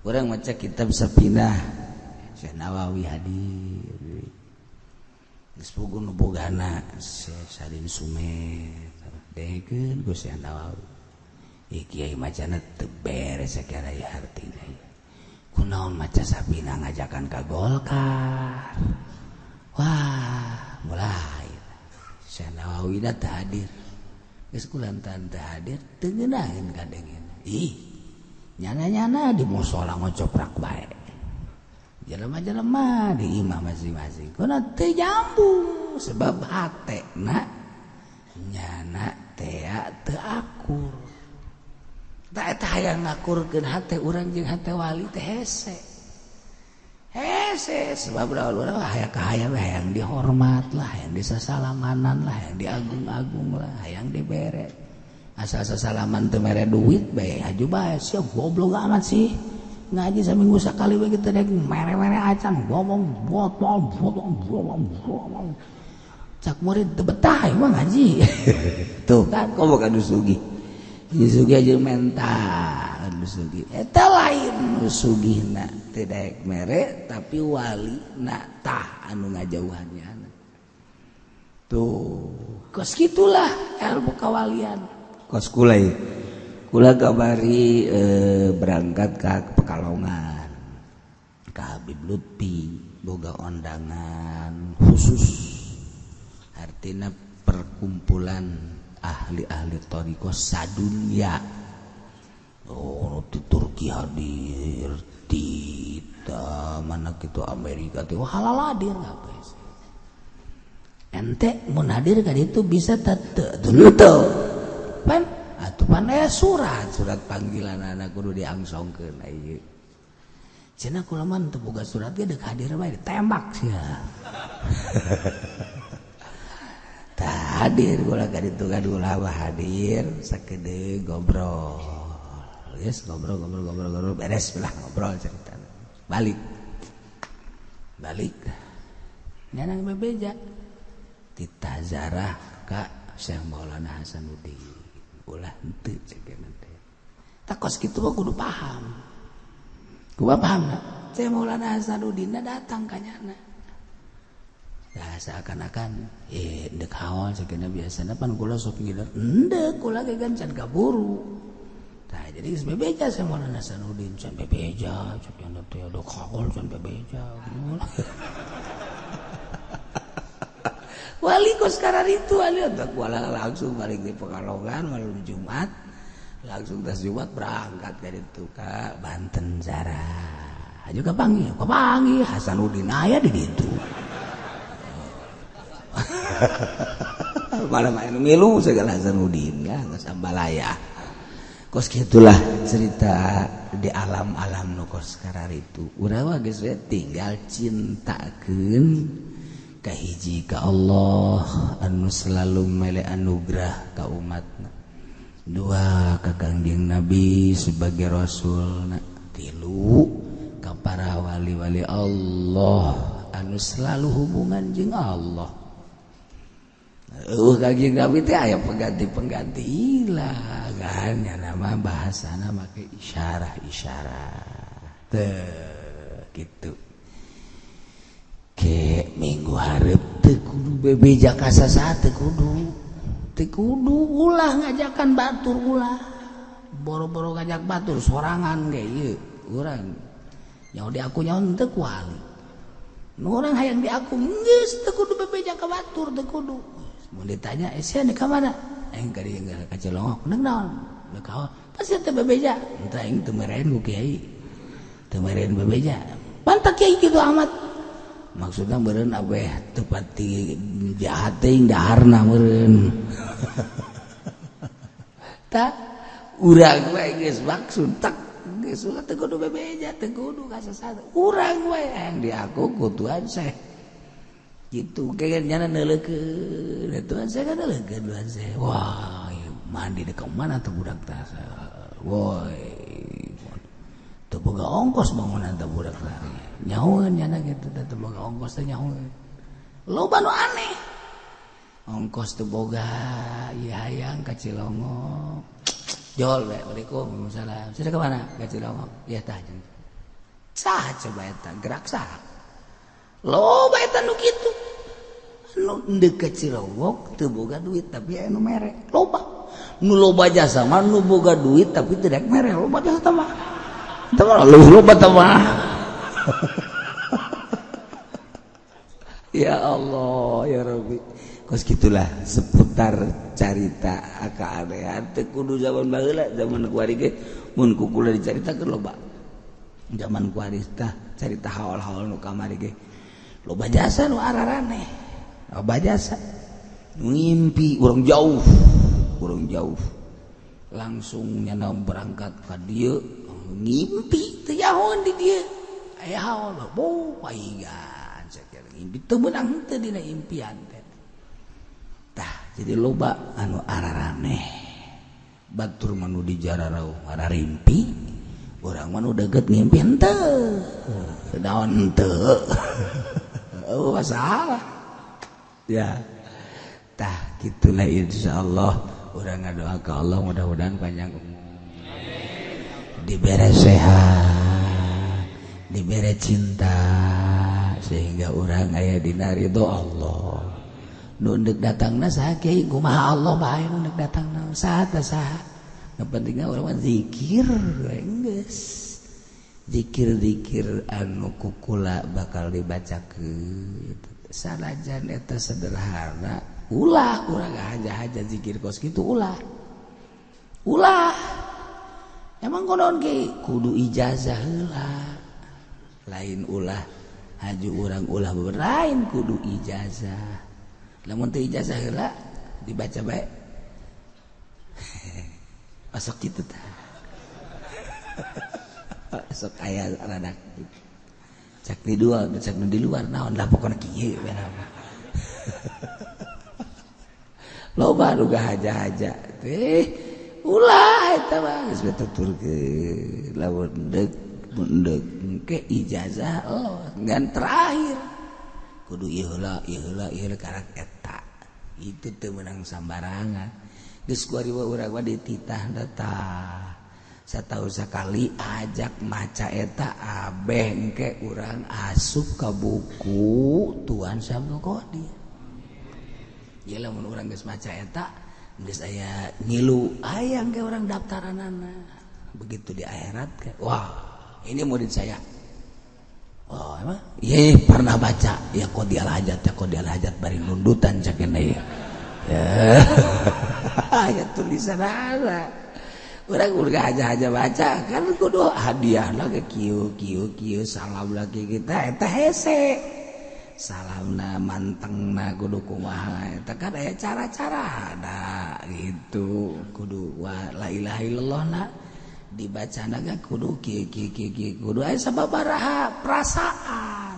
urang maca kitab Safinah Syekh Nawawi hadir geus puguh nu bogana Syekh Salim Sumet dengekeun ku Syekh Nawawi ieu kiai macana teu beres sakira ieu hartina kunaon maca Safinah ngajakan ka Golkar wah mulai Syekh Nawawi teu hadir geus kulantaran teu hadir teu ngeunaheun kadengeun ih nyana-nyana di musala ngocoprak bae jelema-jelema di imah masing-masing kuna teu nyambung sebab hatena nyana tea teu akur tah eta hayang ngakurkeun hate urang jeung hate wali teh hese hese sebab urang hayang kahayang hayang dihormat lah hayang disasalamanan lah hayang diagung-agung lah hayang dibere asal sasalaman teu mere duit bae haju bae sia goblok amat sih ngaji saminggu sakali we kitu dek mere-mere acan ngomong botol botol botol cak murid teu betah mah ngaji tuh kan komo ka nu sugih nu sugih aja mental nu sugih eta lain nu sugihna teu daek mere tapi wali na tah anu ngajauhannya tuh kos kitulah ilmu kawalian kos kula kula kabari berangkat ke Pekalongan ke Habib Lutfi boga undangan khusus artinya perkumpulan ahli-ahli thariqah sadunya oh di Turki hadir di mana gitu Amerika tuh halal hadir kabeh ente mun hadir kan itu bisa teu teu pan atuh pan aya surat surat panggilan anak kudu diangsongkeun ieu cenah kula mah teu boga surat ge deuk hadir bae ditembak sia. Tah hadir kula ka ditu ka ulama hadir sakedeung ngobrol geus ngobrol ngobrol ngobrol ngobrol beres lah ngobrol cerita balik balik nyana bebeja titah zarah ka Syekh Maulana Hasanuddin ulah henteu cek teh tak kos kitu mah kudu paham kudu paham Syekh Maulana Hasanuddin datang ka nyana ya seakan-akan ndek haol sakena biasana pan kula sok ngiler ndek kula ge kan can kaburu tah jadi geus bebeja Syekh Maulana Hasanuddin can bebeja cek yang teh dek haol can bebeja. Wali kos kararitu wali kuala langsung balik di Pekalongan malam Jumat. Langsung tas Jumat berangkat dari itu ke Banten Zara. Juga panggil, kepanggil Hasanuddin aya di ditu. Malam anu milu segala Hasanuddin ya geus ambalaya. Kos gitulah cerita di alam-alam nu kos kararitu. Urang mah geus tinggal cintakeun ka hiji ka Allah anu selalu mele anugerah ka umatna. Dua ka Kangjeng Nabi sebagai rasulna. Tilu ka para wali-wali Allah anu selalu hubungan jeung Allah. Kangjeng Nabi teh aya pengganti-pengganti ilah kan ya nama bahasana make isyarah-isyarah teh gitu. Ke minggu hareup teu kudu bebeja ka sasaha teu kudu. Teu kudu ulah ngajakan batur ulah. Boro-boro ngajak batur sorangan ge ieu urang. Nyaho di aku nyaho teu ku wali. Nu urang hayang di aku geus teu kudu bebeja ka batur teu kudu. Mun ditanya, "Sia ka mana?" Aing ka dieu ka Cilongok. Nang naon? Deuk hawa. Pasti teu bebeja. Entah aing teu meren ku kiai. Teu meren bebeja. Pantak kiai kitu amat. Maksudna meureun abeh teu pati jahat teuing daharna meureun. Tah urang we geus maksud tak geus ulah teu kudu bebeja, teu kudu ka sasada. Urang we yang diaku ku Tuhan saya. Gitu kayak nyana neuleukeun Tuhan saya kan neuleukeun Tuhan saya. Wah, mandi di mana tuh budak tah. Woi. Teu boga ongkos bangunan teh budak tah. Nyahoeun nyana kitu teh teu boga ongkos teh nyahoeun. Loba nu aneh. Ongkos teu boga, ieu hayang ka Cilongok. Jol we, waalaikumsalam. Sudah ke mana? Ka Cilongok. Ya tah. Saha coba eta gerak saha? Loba eta nu kitu. Anu deuk ka Cilongok teu boga duit tapi aya nu mere. Loba. Nu loba jasa mah nu boga duit tapi teu daek mere, loba jasa mah. Teu loba teh mah. Ya Allah, ya Rabbi. Kos gitulah seputar carita keanehan teu kudu zaman baheula, zaman kuari ge mun ku kula dicaritakeun loba. Zaman kuari tah carita haul-haul nu kamari ge loba jasa nu araraneh. Loba jasa. Nu ngimpi urang jauh, urang jauh. Langsung nyana berangkat ka dieu ngimpi teu nyahoan di dieu. Aya haul bo paigan sakieu ngimpi teu meunang henteu dina impian teh. Tah jadi loba anu araraneh. Batur mah nu dijararau ngararimpi, urang mah nu deukeut ngimpi henteu. Naon henteu. Oh masalah. Ya. Tah gitulah insyaallah urang ngadoa ka Allah mudah-mudahan panjang umur. Dibere sehat, dibere cinta sehingga urang aya dina ridho Allah. Nu deuk datangna saha kiai kumaha Allah bae nu deuk datangna saha teh saha. Nu pentingna urang mah zikir we geus. Zikir-zikir anu kukula bakal dibacakeun. Sanajan eta sederhana, ulah urang haja-haja zikir kos kitu ulah. Ulah. Emang konon ge kudu ijazah heula. Lain ulah haju urang ulah lain kudu ijazah. Lamun teu ijazah heula dibaca bae. Masuk kitu tah. Sok aya rada cak di dua, cak di luar naon lah pokona kieu we nama. Loba nu haja-haja teh ulah eta mah geus tuturkeun lamun deuk mun deuk ke ijazah oh ngan terakhir kudu ieu heula ieu heula ieu heula karak eta itu teu meunang sambarangan geus kuari urang mah dititah tah satahun sakali ajak maca eta abeh engke urang asup ka buku Tuhan Syabdul Qadir. Ieu lamun urang geus maca eta geus aya ngilu aya engke urang daftaranana. Begitu di akhirat ke, wah ini murid saya. Oh, emang? Iya, pernah baca. Ya kok dia hajat, ya kok dia hajat bari nundutan cakena ya. Ya. Ya tulisan ada. Urang udah aja-aja baca kan kudu hadiah lagi kieu kieu kieu salam lagi kita eta hese. Salamna mantengna kudu kumaha eta kan aya cara-cara ada gitu kudu wa la ilaha illallah na dibaca naga kudu kieu kieu kieu kudu aya sababaraha perasaan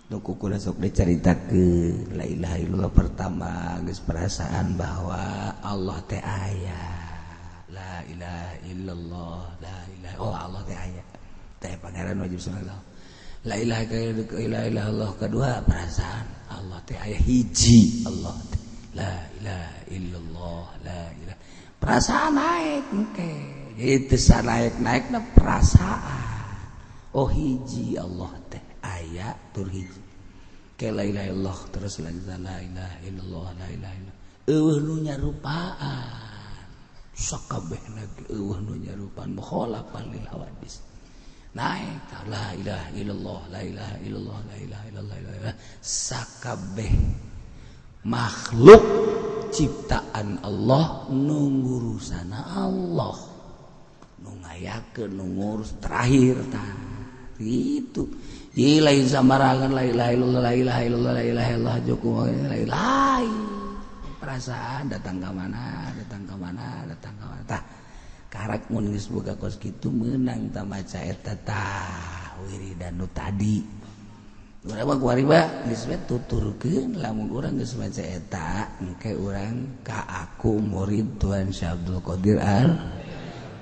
nu kudu sok dicaritakeun la ilaha illallah pertama geus perasaan bahwa Allah teh aya la ilaha illallah la ilaha oh Allah teh aya teh pangeran wajib sallallahu la ilaha illallah kedua perasaan Allah teh aya hiji Allah teh la ilaha illallah la ilaha perasaan naik engke itu naik-naikna perasaan oh hiji Allah teh aya tur hiji ke la ilaha illallah terus lanjut la ilaha illallah la ilaha illallah eueuh nu nyarupaan sakabehna ge eueuh nu nyarupaan mukhalafan lil hawadis naik la ilaha illallah la ilaha illallah la ilaha illallah la ilaha sakabeh makhluk ciptaan Allah nu ngurusana Allah nu ngayakeun nu ngurus terakhir tah gitu ieu lain sambarangan la ilaha illallah la ilaha illallah la ilaha illallah cukup la ilaha perasaan datang ka mana datang ka mana datang ka mana tah karak mun geus boga kos kitu meunang ta maca eta tah wiridan nu tadi urang mah kuari mah geus we tuturkeun lamun urang geus maca eta engke urang ka aku murid Tuan Syekh Abdul Qadir Al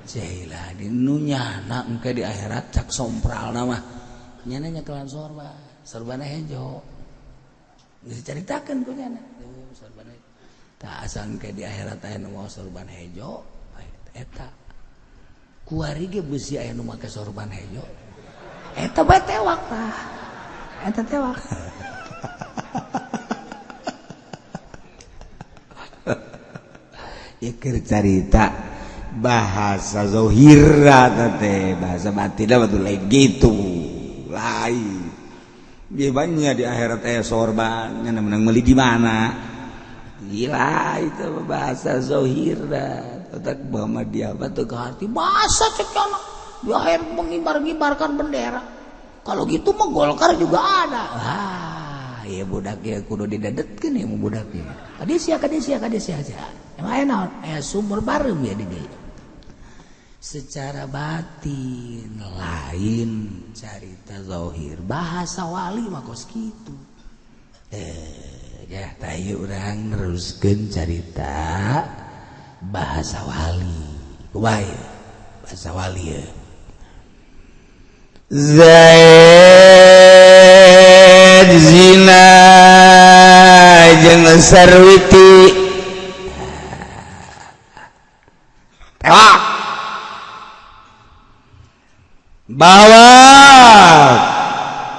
Jailani nu nyana engke di akhirat cak sompralna mah nyana nyekelan sorban sorbana hejo geus dicaritakeun ku nyana sorbana tah asa engke di akhirat aya nu mawa sorban hejo eta kuari ge beusi aya nu make sorban hejo eta bae tewak tah eta tewak ieu keur carita bahasa zohira teh bahasa batinna mah lain gitu lain banyak di akhirat aya sorban nya menang meuli di mana gila itu bahasa zohira otak Muhammadiyah batu ke hati masa cek di akhir mengibar-ngibarkan bendera kalau gitu mah Golkar juga ada ah ya budak ya kudu didedetkeun ya budak ya kadisia kadisia kadisia aja emang aya naon aya sumur barem ya di dieu secara batin lain carita zahir bahasa wali mah kos kitu ya tayu urang neruskeun carita bahasa wali kumaha bahasa wali ya Zaid zina jeung sarwiti tewak bawa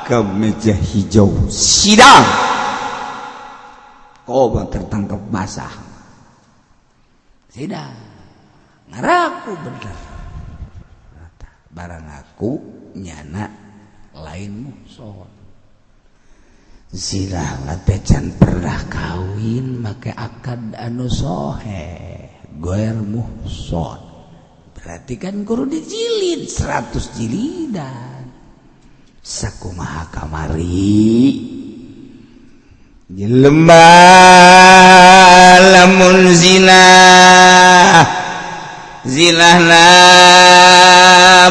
ke meja hijau sidang kau tertangkap basah sidang ngaraku bener barang aku nyana lain musuh zina teh can pernah kawin make akad anu soheh goer muhson berarti kan kudu dijilid 100 jilidan sakumaha kamari jelema lamun zina zinahna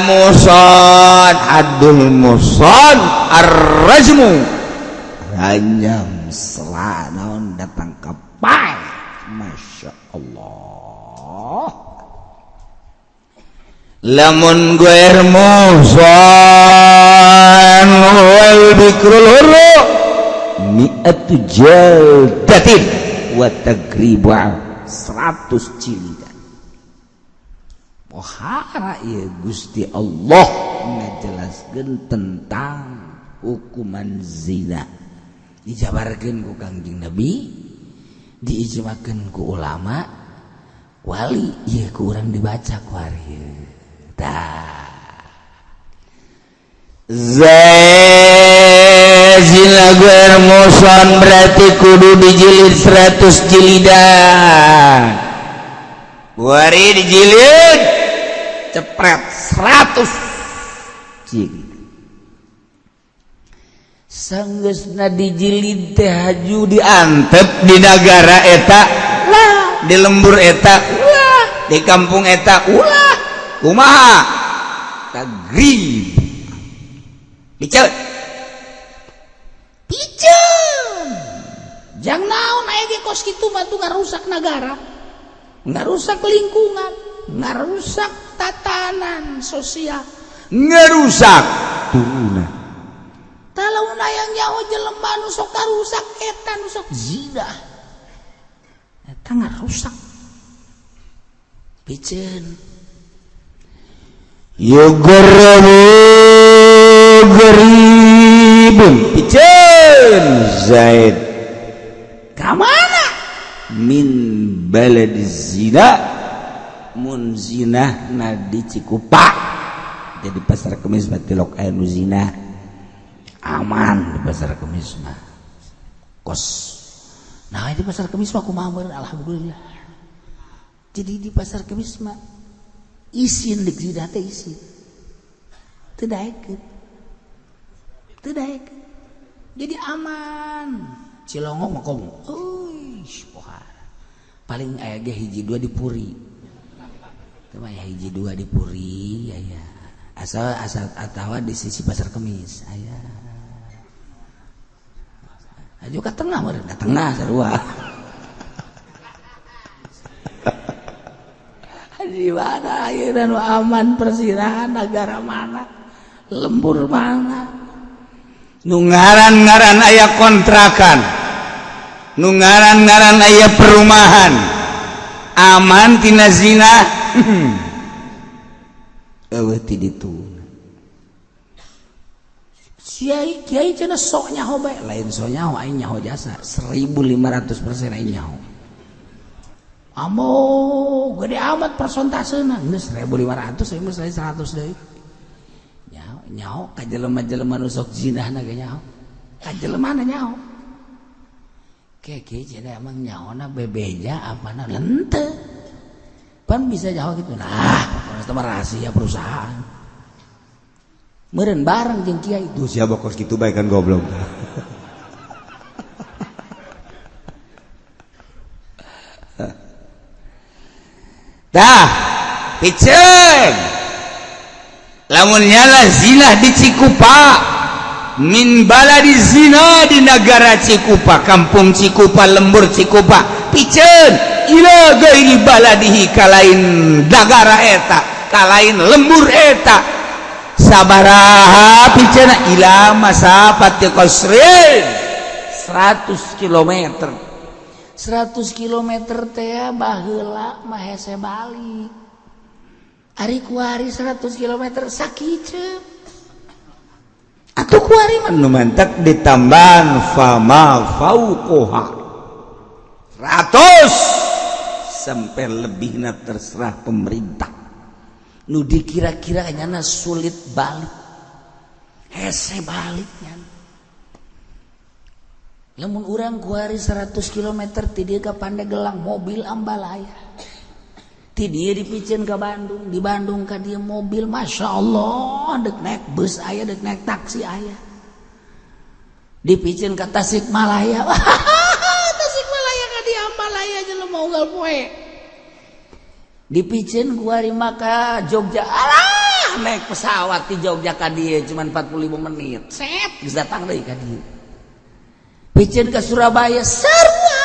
muson adul muson ar-rajmu ranyam selanaon datang ke pai Masya Allah lamun guer muson wal bikrul hurru mi'atu jaldatin wa tagribu 100 jilidan pohara ya Gusti Allah ngajelaskeun tentang hukuman zina dijabarkeun ku Kangjeng Nabi diijmakeun ku ulama wali ieu ku urang dibaca ku ari tah Zaid Boson berarti kudu dijilid 100 jilidan. Buari dijilid cepret 100 jilid. Sanggeusna dijilid teh haju diantep di negara eta lah, di lembur eta ulah, di kampung eta ulah. Kumaha? Tagrib. Piceun. Piceun. Jang naon aya ge kos kitu mah tuh ngarusak negara, ngarusak lingkungan, ngarusak tatanan sosial, Ngerusak turunan. Kalau hayang nyaho jelema nu sok karusak eta nu sok zina. Eta ngarusak. Piceun. Yughrabu gharibun. Piceun Zaid. Ka mana? Min balad zina, mun zina na di Cikupa. Jadi Pasar Kemis mah tilok aya nu zina. Aman di Pasar Kemis mah. Kos. Nah, di Pasar Kemis mah kumaha meureun, alhamdulillah. Jadi di Pasar Kemis mah isin deuk zina teh isin. Teu daekeun. Teu daekeun. Jadi aman. Cilongok mah komo. Euy, pohara. Paling aya ge hiji dua di Puri. Teu mah aya hiji dua di Puri aya. Asal asal atawa di sisi Pasar Kemis aya. Aju ka tengah meureun, ka tengah sarua. Di mana ayeuna nu aman persirahan negara mana? Lembur mana? Nu ngaran-ngaran aya kontrakan, nu ngaran-ngaran aya perumahan, aman tina zina. Eueuh ti ditu. Kiai kiai cenah sok nyaho bae, lain sok nyaho, aing nyaho jasa 1500% aing nyaho. Amo gede amat persentasena geus 1500 aing mah 100 deui. Nyaho nyaho ka jelema-jelema nu sok zinahna ge nyaho. Ka jelemana nyaho. Ke kiai cenah emang nyahona bebeja apana lente. Pan bisa nyaho gitu. Nah, pokona mah rahasia perusahaan. Meureun bareng jeung kiai. Tuh siapa kos kitu bae kan goblok. Dah, piceun. Lamun nyala zina di Cikupa, min baladi zina di negara Cikupa, kampung Cikupa, lembur Cikupa, piceun ila gairi baladihi kalain nagara eta, kalain lembur eta. Sabaraha piceuna ila masafati qasrin 100 kilometer. 100 kilometer teh baheula mah hese balik. Ari kuari 100 kilometer sakiceup. Atuh kuari mah nu mantak ditambahan fama fauqoha 100 sampai lebihna terserah pemerintah. Nu dikira-kira nyana sulit balik. Hese balik nyana. Lamun urang kuari 100 km ti dieu ka Pandeglang mobil ambalaya. Ti dieu dipiceun ka Bandung, di Bandung ka dieu mobil Masya Allah, dek naik bus aya, dek naik taksi aya. Dipiceun ka Tasikmalaya. Tasikmalaya ka dieu ambalaya jelema unggal poe. Dipiceun kuari mah ka Jogja. Alah, naik pesawat di Jogja ka dieu cuman 45 menit. Set, geus datang deui ka dieu. Piceun ke Surabaya sarua.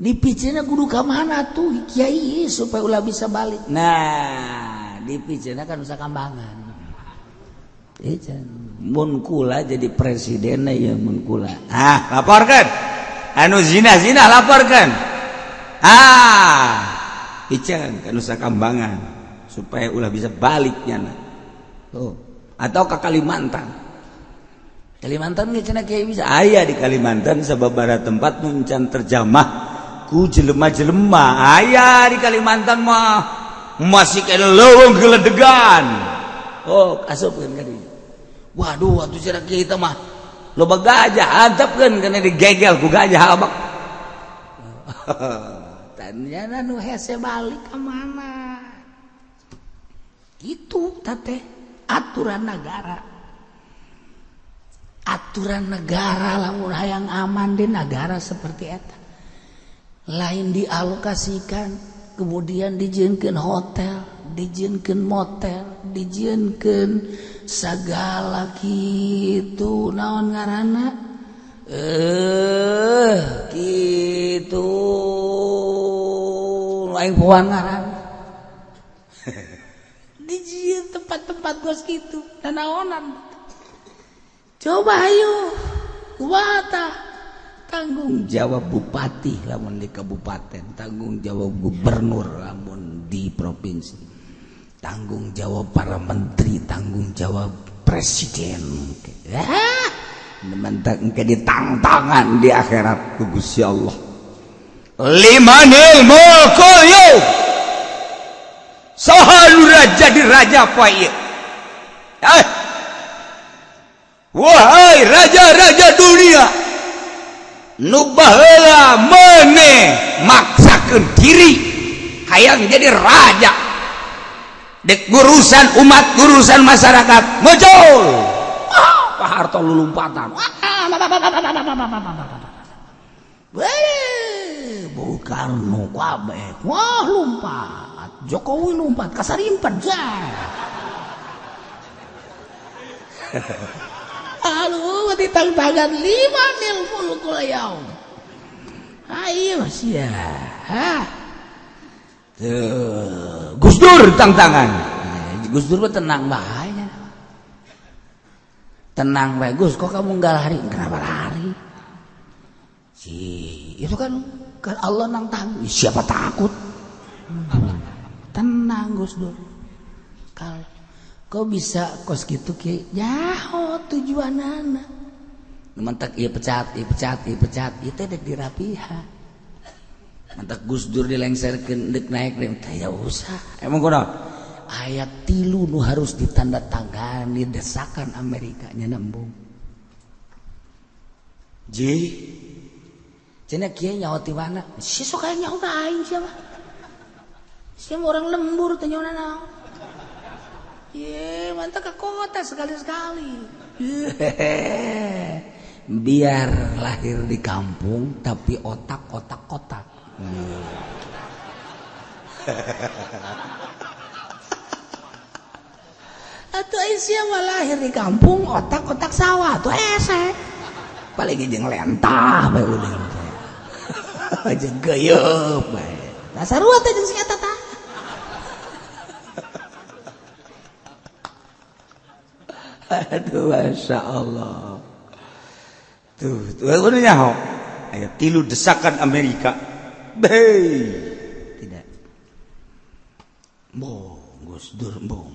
Dipiceunna kudu ka mana tuh kiai supaya ulah bisa balik. Nah, dipiceunna ka Nusa Kambangan. Mun kula jadi presiden ya mun kula. Ah, laporkan. Anu zina-zina laporkan. Ah, piceun ka Nusa Kambangan supaya ulah bisa balik nyana. Tuh, atau ke Kalimantan. Kalimantan ge cenah kiai bisa aya di Kalimantan sababaraha tempat nu can terjamah ku jelema-jelema aya di Kalimantan mah masih kena leuweung geledegan. Oh, asupkeun ka dieu. Waduh, atuh cenah kiai teh mah Loba gajah antepkeun kana digegel ku gajah abak. Tanyana nu hese balik ka mana? Itu teh aturan negara. Aturan negara lamun hayang aman di negara seperti eta. Lain dialokasikan, kemudian dijieunkeun hotel, dijieunkeun motel, dijieunkeun segala kitu naon ngaranna? Kitu lain poan ngaran. Dijieun tempat-tempat gos kitu, nanaonan. Coba ayo kumaha tah? Tanggung jawab bupati lamun di kabupaten, tanggung jawab gubernur lamun di provinsi, tanggung jawab para menteri, tanggung jawab presiden. Mentak engke ditangtangan di akhirat ku Gusti Allah. Limanil mulkul yaum. Saha nu raja di raja poe ieu? Eh. Wahai raja-raja dunia, nu baheula maneh maksakeun diri hayang jadi raja dek urusan umat, urusan masyarakat muncul. Ah, Pak Harto lulumpatan. Bung Karno kabeh. Wah, lompat. Jokowi lompat kasarimpat jah. Aduh, ditangtangan lima mil mulkul yaum. Ayo sia. Hah. Tuh, Gus Dur tangtangan. Gus Dur mah tenang bae. Tenang bae Gus, kok kamu nggak lari? Kenapa lari? Si, itu kan kan Allah nangtang. Siapa takut? Tenang Gus Dur. Kalau kok bisa kos gitu ki? Jaho tujuanana. Mentak ieu pecat, ieu pecat, ieu pecat, ieu teh dek dirapihan. Mentak Gus Dur dilengserkeun dek naik dek teh ya usah. Emang kunaon? Ayat 3 nu harus ditandatangani desakan Amerika nya nembung. Ji. Cenah kieu nyaho ti mana? Si sok aya nyaho ka aing sia mah. Sia orang lembur teh nyaho naon. Ye, mantap ke kota sekali-sekali. Biar lahir di kampung tapi otak-otak kota. Atuh sia mah lahir di kampung otak-otak sawah tuh hese. Paling jeung lentah bae uling teh. Jeung geuyeub bae. Nah sarua teh jeung si eta tah. Aduh, Masya Allah. Tuh, tuh, udah nyaho. Ayo, tilu desakan Amerika. Hei, tidak. Bong, Gus Dur, bong.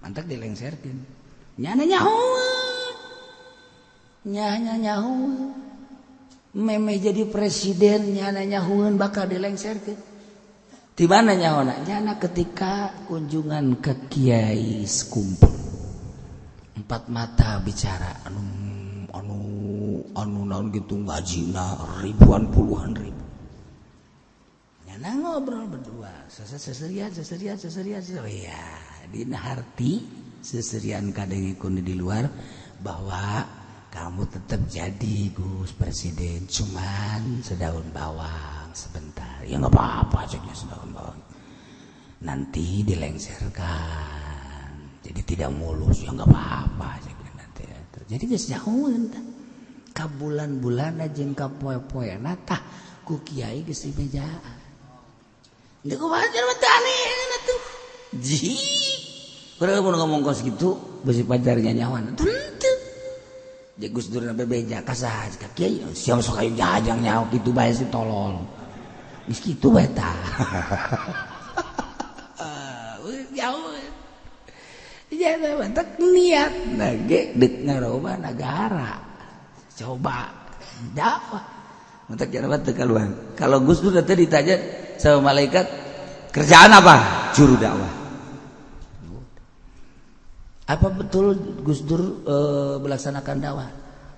Mantak dilengserkeun. Nyana nyaho. Nyana nyaho. Meme jadi presiden nyana nyahoeun bakal dilengserkeun. Di mana nyahona? Nyana ketika kunjungan ke Kiai Sekumpul. Empat mata bicara anu anu anu naon gitu ngajina ribuan puluhan ribu. Nyana ngobrol berdua, seserian seserian seserian. Oh iya, dina harti seserian kadengikeun di luar bahwa kamu tetap jadi Gus presiden, cuman sedaun bawang sebentar. Ya nggak apa-apa ceknya sedaun bawang. Nanti dilengserkan. Jadi tidak mulus, ya nggak apa-apa ceknya nanti. Jadi geus nyahoeun tah. Ka bulan-bulan jeung ka poe-poena tah ku kiai geus dibejaan. Deuk kumaha jelema teh aneh atuh. Ji. Urang mun ngomong kos kitu beusi pajarnya nyahoan. Tentu. Jeung Gus Dur sampai beja ka saha ka kiai siapa sok ayo jajang nyaho kitu bae si tolol. Geus kitu bae tah. Jauh. Ya mantak niat nage dek ngarobah nagara. Coba dakwah. Mantak jalan teu kaluar. Kalau Gus Dur tadi ditanya sama malaikat, kerjaan apa? Juru dakwah. Apa betul Gus Dur melaksanakan dakwah?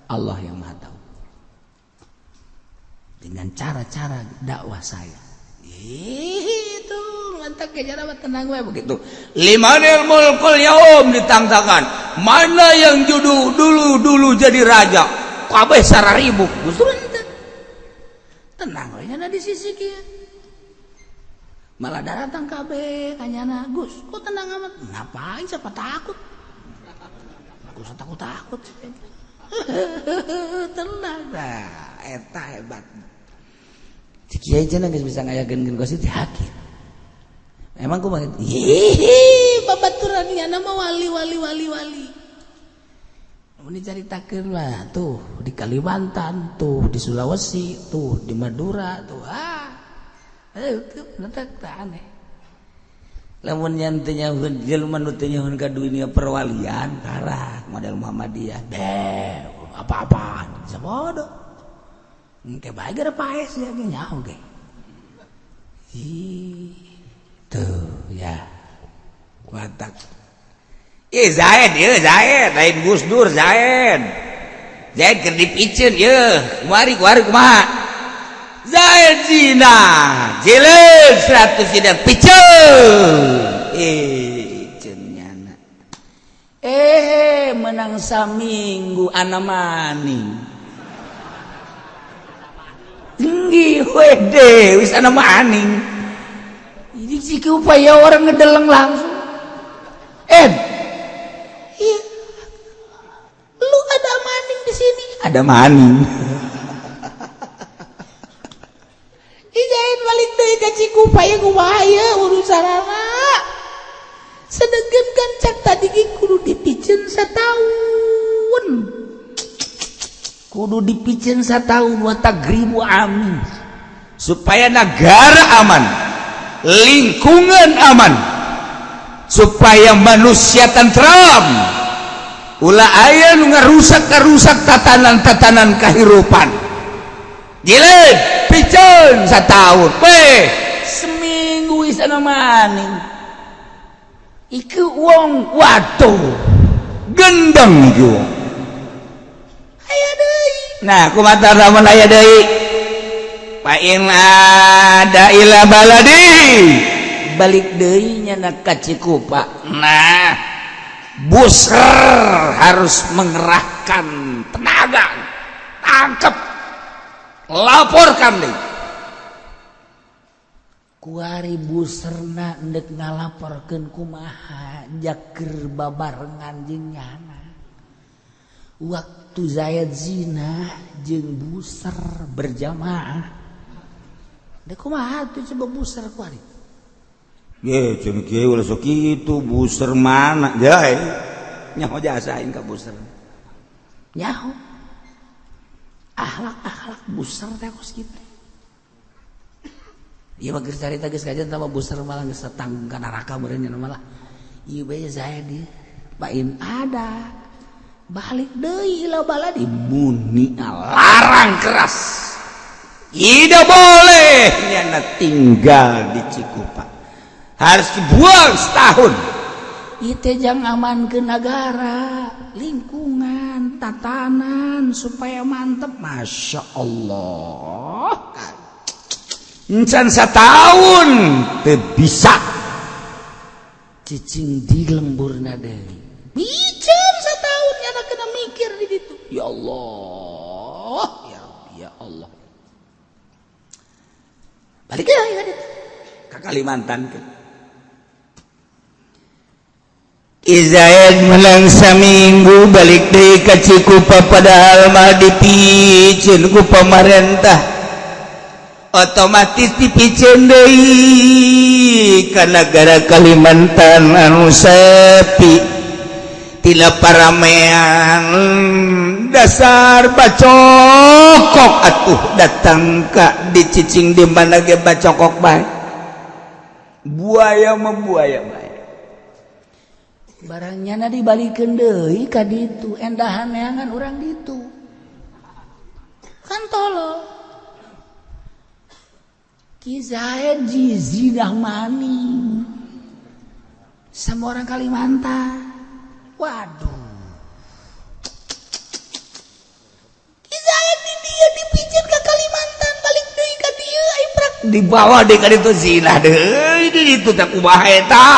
Allah yang Maha tahu. Dengan cara-cara dakwah saya. Itu mantap ke cara tenang we begitu. Limanil mulkul yaum ditangtakan. Mana yang dulu dulu dulu jadi raja? Kabeh sararibuk. Gus Dur henteu. Tenang we nya di sisi kieu. Malah datang kabeh kanyana, Gus, kok tenang amat? Ngapain siapa takut? Gus takut-takut. Tenang nah, eta hebat. Si kiai cenah geus bisa ngayakeun kos itu hakim. Emang kumaha? Hihi, babaturan nyana mah wali wali wali wali. Mun dicaritakeun mah tuh di Kalimantan, tuh di Sulawesi, tuh di Madura, tuh ah. Itu aneh. Lamun nyan teu nyahoeun jelema nu teu nyahoeun ka dunia perwalian karak model Muhammadiyah Deh, apa-apaan bisa bodoh. Engke bae gara paes ya ge nyaho ge. Ih, tuh ya. Watak. Ih Zaid, ieu Zaid, lain Gus Dur Zaid. Zaid keur dipiceun ieu, kuari kuari kumaha? Zaid zina, jilid 100 zina piceun. Eh, ceun nyana. Eh, menang saminggu ana maning. Tinggi wede, wis ana maning. Ini jika upaya orang ngedeleng langsung. Iya. Lu ada maning di sini. Ada maning. Ijain balik deui ka Cikupa ya kumaha ieu urusanana. Sedengkeun kan cak tadi ge kudu dipiceun sataun. Kudu dipiceun sataun wa tagribu amin. Supaya negara aman, lingkungan aman, supaya manusia tentram. Ulah aya nu ngarusak-ngarusak tatanan-tatanan kehidupan. Jilid piceun sataun, weh seminggu isana maning. Iku wong waduh gendeng iku wong. Aya deui. Nah, kumaha lamun aya deui? Fa in ada ila baladi balik deui nya ka Cikupa. Nah, busr harus mengerahkan tenaga, tangkap, laporkan deh. Kuari buserna ndek ngalaporkeun kumaha jaker babarengan jeung nyana. Waktu Zaid zina jeung buser berjamaah. Dek kumaha tuh coba buser kuari. Ye, cenah kieu ulah sok kitu buser mana jae. Nyaho jasa aing ka buser. Nyaho. Akhlak-akhlak buser teh kos kitu. Ieu mah geus carita geus kajian tambah buser malah geus tanggung ka neraka meureun nya malah. Ieu bae Zaid ieu. Bain ada. Balik deui ila baladi muni larang keras. Tidak boleh nyana tinggal di Cikupa. Harus dibuang setahun. Itu jangan aman ke negara, lingkungan, tatanan supaya mantep. Masya Allah. Encan setahun teu bisa. Cicing di lemburna deui. Bican setahun nyana kena mikir di ditu. Ya Allah, ya Rabbi, ya Allah. Balik ya, ya ke Kalimantan ke. Izaid menang saminggu balik deui ka Cikupa padahal mah dipiceun ku pamarentah. Otomatis dipiceun deui ka nagara Kalimantan anu sepi tina paramean dasar bacokok atuh datang ka dicicing di mana ge bacokok bae. Buaya mah buaya bae. Barangnya na dibalikeun deui ka ditu, endahan neangan urang ditu. Kan tolol. Ki Zaid jizinah maning sama orang Kalimantan. Waduh. Zaid di dia dipicen ke Kalimantan balik deui ka dieu ai prak dibawa deui ka ditu zina deui di ditu teh kumaha eta.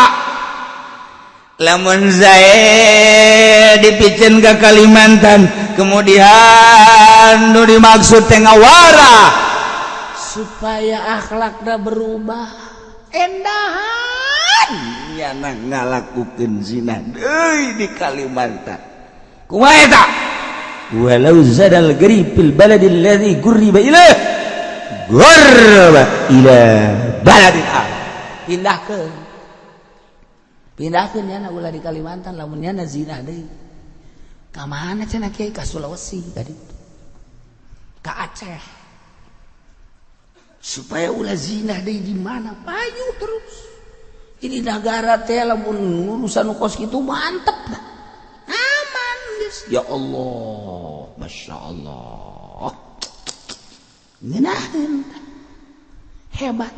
Lamun Zaid dipicen ke Kalimantan kemudian nu dimaksud teh ngawara supaya akhlakna berubah endahan nyana ngalakukeun zina deui di Kalimantan kumaha eta. Walau zadal gharib fil baladil ladzi ghurriba ilaih ghurriba ila baladin akhar. Pindahkeun pindahkeun nyana ulah di Kalimantan lamun nyana zina deui ka mana cenah kiai ka Sulawesi tadi ka Aceh supaya ulah zina deui di mana payu terus. Jadi negara teh lamun urusan kos kitu mantep dah. Aman geus. Ya Allah, Masya Allah. Ngeunaheun hebat.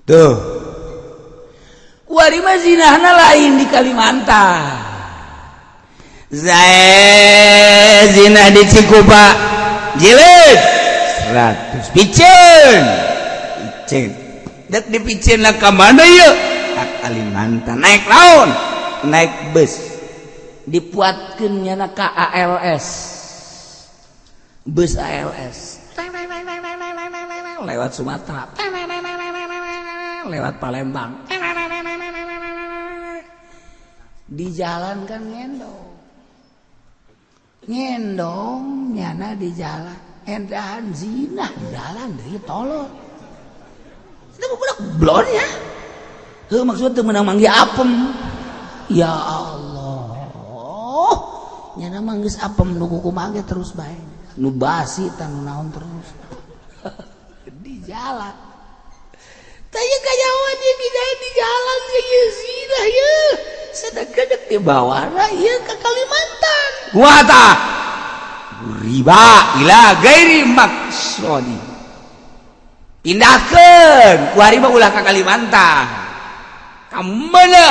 Tuh. Kuari mah zinahna lain di Kalimantan. Zaid zina di Cikupa jilid 100 piceun. Piceun. Dek dipiceunna ka mana ieu? Ka Kalimantan. Naik naon? Naik bus. Dipuatkeun nyana ka ALS. Bus ALS. Lewat Sumatera. Lewat Palembang. Di jalan kan ngendong. Ngendong nyana di jalan. Endahan zina di jalan deui tolol. Itu budak blon ya. Heuh maksud teu meunang manggih apem. Ya Allah. Nyana mah geus apem nu kumaha ge terus bae. Nu basi tah nu naon terus. Di jalan. Tah ieu kayawan ieu di jalan ieu zina ieu. Sedekah dek dibawa ieu ka Kalimantan. Kumaha tah? Riba ila gairi maksodi. Pindahkeun ku hari mah ulah ka Kalimantan. Ka mana?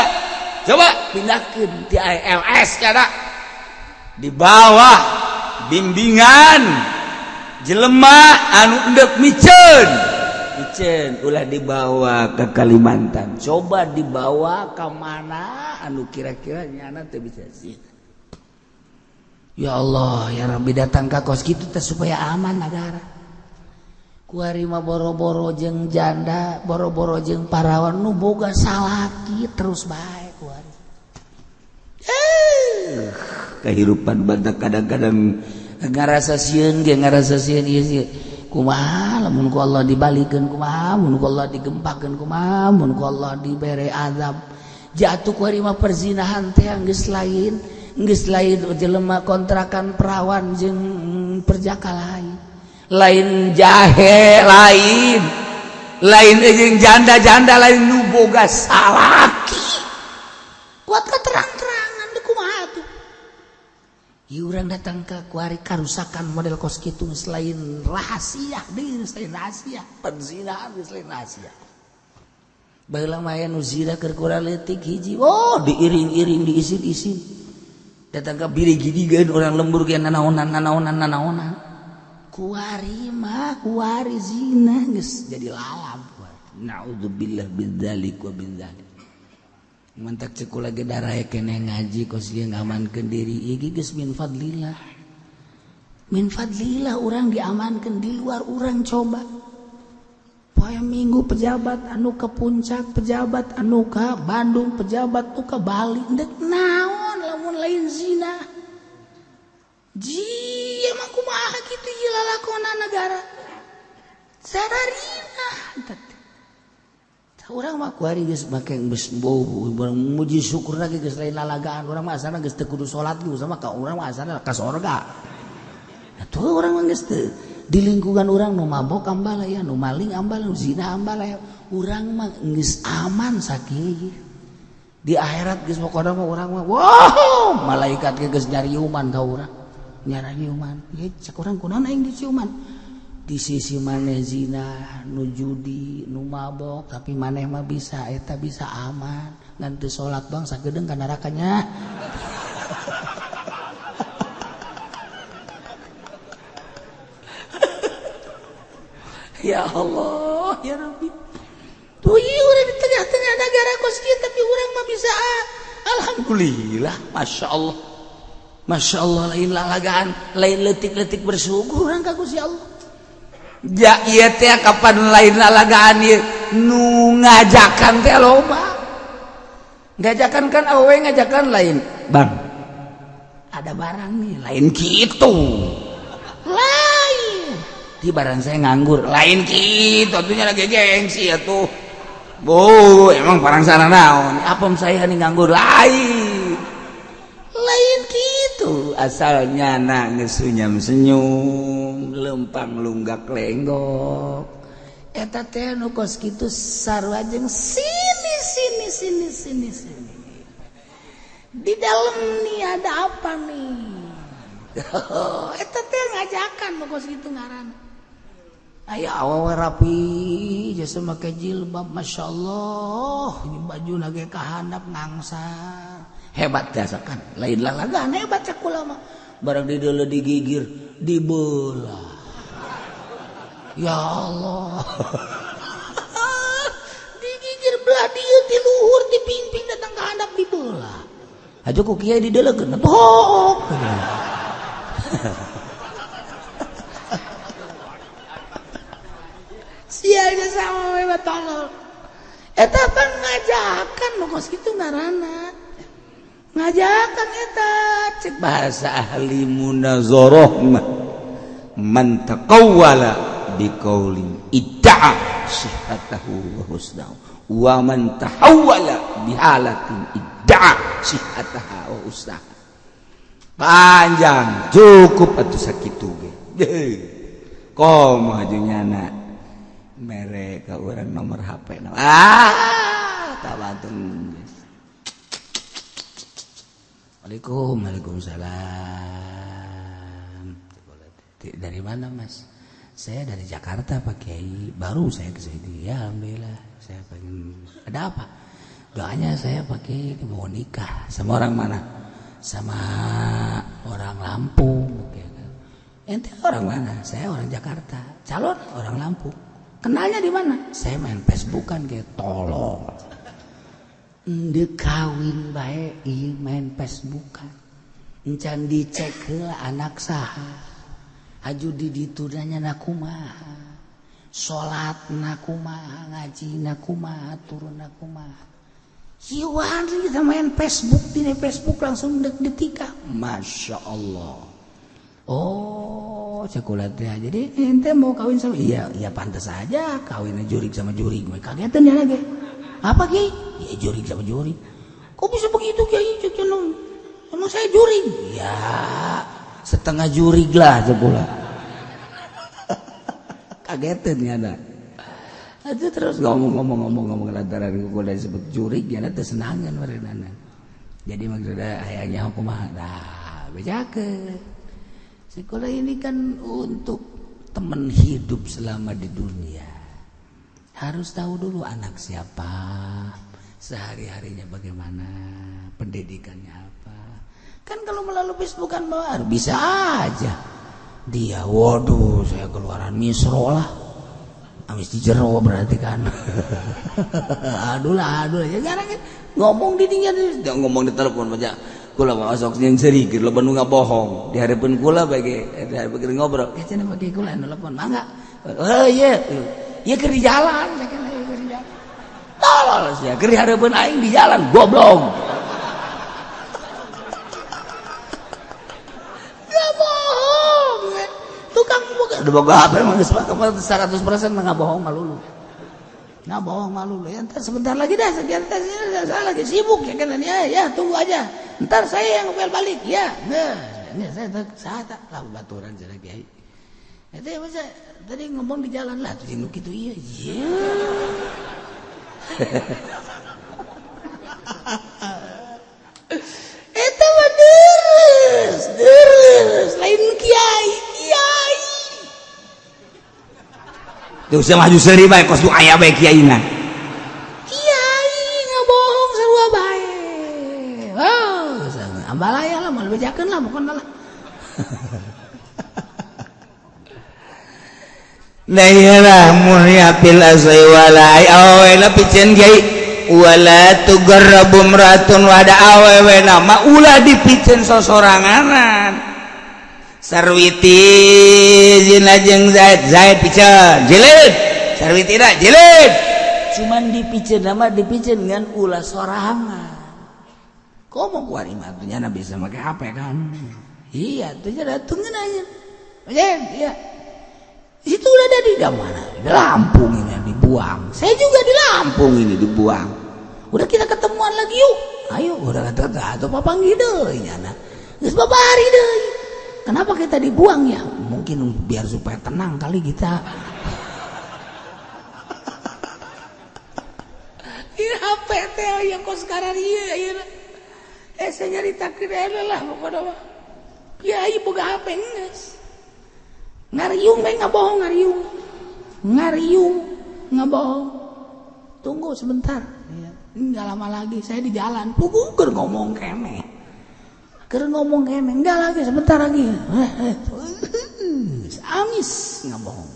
Coba pindahkeun ti ALS kana di bawah bimbingan jelema anu endek miceun. Miceun ulah dibawa ke Kalimantan. Coba dibawa ka mana anu kira-kira nyana teu bisa zina. Ya Allah ya Rabbi datang ka kos kitu teh supaya aman negara. Kuari mah boro-boro jeung janda, boro-boro jeung parawan nu boga salaki terus bae kuari. Kehidupan banyak kadang-kadang ngarasa sieun ge ngarasa sieun ieu sieun. Kumaha lamun ku Allah dibalikeun kumaha, mun ku Allah digempakeun kumaha, mun ku Allah dibere azab. Jatuh kuari mah perzinahan teh geus lain. Geus lain jelema kontrakan perawan jeung perjaka lain. Lain jahe lain. Lain jeung janda-janda lain nu boga salaki. Kuat keterang-terangan deui kumaha tuh. Ieu urang datang ka kuari karusakan model kos kitu geus lain rahasia deui, geus lain rahasia, perzinahan geus lain rahasia. Baheula mah aya nu zina keur kurang leutik hiji, oh diiring-iring diisin-isin. Datang ke biri gidigeun orang lembur ge nanaonan nanaonan nanaonan. Kuari mah kuari zina geus jadi lalap. Naudzubillah bidzalik wa bidzalik. Mantak cek kula ge darae keneh ngaji kos ieu ngamankeun diri ieu geus min fadlillah. Min fadlillah urang diamankeun di luar urang coba. Poe Minggu pejabat anu ke Puncak, pejabat anu ka Bandung, pejabat anu ka Bali, ndek naon lamun lain zina. Ji emang kumaha kitu ieu lalakona negara. Sararina teh. Urang mah kuari geus make geus bau muji syukur lagi geus lain lalagaan urang mah asana geus teu kudu salat ge sama ka urang mah asana ka sorga. Atuh urang mah geus teu di lingkungan urang nu mabok ambalaya, nu maling ambalaya, nu zina ambalaya. Urang mah geus aman sakieu. Di akhirat geus pokona mah urang mah wow, malaikat ge geus nyariuman ka urang. Nyariuman. Ye cek urang kunaon aing diciuman? Di sisi maneh zina, nu judi, nu mabok, tapi maneh mah bisa eta bisa aman. Ngan teu salat bang sagedeung ka nerakanya. Ya Allah, ya Rabbi. Tuh ieu urang di tengah-tengah negara kos kieu tapi urang mah bisa alhamdulillah, Masya Allah. Masya Allah, lain lalagaan, lain letik-letik bersyukur urang ka Gusti Allah. Ja ieu teh kapan lain lalagaan ieu nu ngajakan teh loba. Ngajakan kan awewe ngajakan lain, Bang. Ada barang nih, lain kitu. Lain. Di barang saya nganggur, lain kitu atunya lagi gengsi atuh. Bu, emang barang sana naon? Apa saya nih nganggur lain. Lain gitu asalnya nangis senyum senyum lempang lunggak lenggok eta teh nu kos kitu sarua jeung sini sini sini sini sini di dalam nih ada apa nih. Eta teh ngajakan nu kos kitu ngaranna. Aya awewe rapi jasa make jilbab, Masya Allah, baju lagi kahandap ngangsar. Hebat jasa kan lain lalagaan hebat cek kula mah. Barang di deuleu digigir dibelah. Ya Allah. Digigir belah dieu ti luhur ti pingping datang ka handap dibelah. Hajo ku kiai dideulekeun atuh. Sialnya sama we tolol. Eta pan ngajakan nu kos kitu ngaranna. Ngajakan eta cek bahasa ahli munazarah mah man taqawwala biqaulin idda'a sihhatahu wa husnahu wa man tahawwala bihalatin idda'a sihhataha wa husnaha. Panjang cukup atuh sakitu ge. Komo haju nyana mere ka urang nomor HP na. Ah, tabatung. Waalaikum, waalaikumsalam. Dari mana mas? Saya dari Jakarta Pak Kiai. Baru saya ke sini. Ya alhamdulillah. Saya pengen. Ada apa? Doanya saya Pak Kiai mau nikah. Sama orang mana? Sama orang Lampung. Ente orang mana? Saya orang Jakarta. Calon orang Lampung. Kenalnya di mana? Saya main Facebookan kayak tolol. Ndek kawin bae ieu main Facebookan. Encan dicek heula anak saha. Haju di ditu nanya na kumaha. Salat na kumaha, ngaji na kumaha, turun na kumaha. Iwan kita main Facebook, di Facebook langsung dek ditikah. Masya Allah. Oh, cekulat ya. Jadi ente mau kawin sama iya, iya pantas aja kawinnya jurig sama jurig. Kagetan ya lagi. Apa Kiai? Ya jurig sama jurig. Kok bisa begitu Kiai? Emang saya jurig? Ya, setengah jurig lah sekolah. Kagetan ya ada. Itu terus ngomong-ngomong lantaran gue udah disebut jurig ya nanti senangan merenana. Jadi maksudnya ayahnya kumaha? Nah, bejakeun. Sekolah ini kan untuk teman hidup selama di dunia. Harus tahu dulu anak siapa, sehari-harinya bagaimana, pendidikannya apa. Kan kalau melalui Facebook kan baru bisa aja. Dia, waduh, saya keluaran misro lah. Amis di jero berarti kan. Aduh lah, aduh. Ya sekarang kan ngomong di dinya, ngomong di telepon aja. Kula mah sok jeung seuri keur loba nu ngabohong. Di hareupeun kula bage, di hareupeun ngobrol. Ya cenah pake kula telepon, mangga. Oh iya. Ya keur di jalan, saya kan keur di jalan. Tolol sia, keur di hareupeun aing di jalan, goblok. Enggak bohong. Tukang udah boga HP mah geus 100% mah ngabohong malulu. Nah bohong malu ya, ntar sebentar lagi dah, sekian saya lagi sibuk ya kan, ya, ya tunggu aja, ntar saya yang ngepel balik ya. Nah, ini saya tak lah baturan saya kiai. Itu ya masa tadi ngomong di jalan lah, tuh gitu iya, iya. Itu mah deres, deres, lain kiai, kiai. Tuh saya maju seri bae kos nu aya bae kiaina. Kiai ngabohong sarua bae. Ambalaya lah moal bejakeun lah pokona lah. Nah iyalah muhyapil asai wala ai awewe na piceun kiai wala tugarrabu imra'atun wahda awewe na mah ulah dipiceun sosoranganan. Sarwiti zina jeung Zaid, Zaid piceun jilid, sarwiti na jilid. Cuman dipiceun nama dipiceun ngan ulah sorangan. Komo kuari mah atuh nyana bisa make HP kan. Iya, tuh nya datengkeun aja. Iya. Itu udah ada di mana? Di Lampung ini dibuang. Saya juga di Lampung ini dibuang. Udah kita ketemuan lagi yuk. Ayo, udah kata atau papanggih deui nyana. Geus babari deui. Kenapa kita dibuang ya? Mungkin biar supaya tenang kali kita. Ini HP teh yang kok sekarang ieu ieu. Saya nyaritakeun lah pokokna mah. Kiai boga HP geus. Ngariung bae ngabohong ngariung. Ngariung ngabohong. Tunggu sebentar. Enggak lama lagi saya di jalan. Pugu keur ngomong keneh. Keur ngomong keneh, enggak lagi sebentar lagi. Amis ngabohong.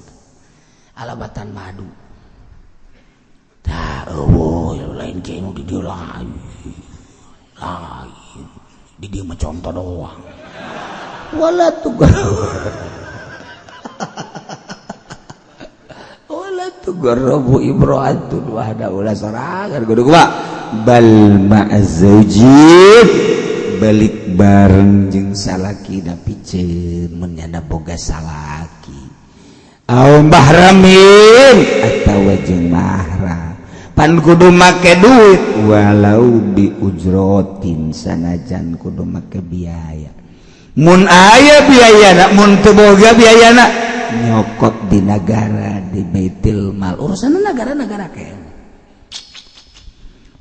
Alabatan madu. Tah eueuh lain kieu nu di dieu lain. Lain. Di dieu mah contoh doang. Wala tugar. Wala tugarrabu imra'atun wahda ulah sorangan kudu kumaha bal ma'zaujin balik bareng jeung salaki da piceun mun nyana boga salaki au mahramin atawa jeung mahram pan kudu make duit walau bi ujrotin sanajan kudu make biaya mun aya biayana mun teu boga biayana nyokot di negara di baitul mal urusan negara-negara kene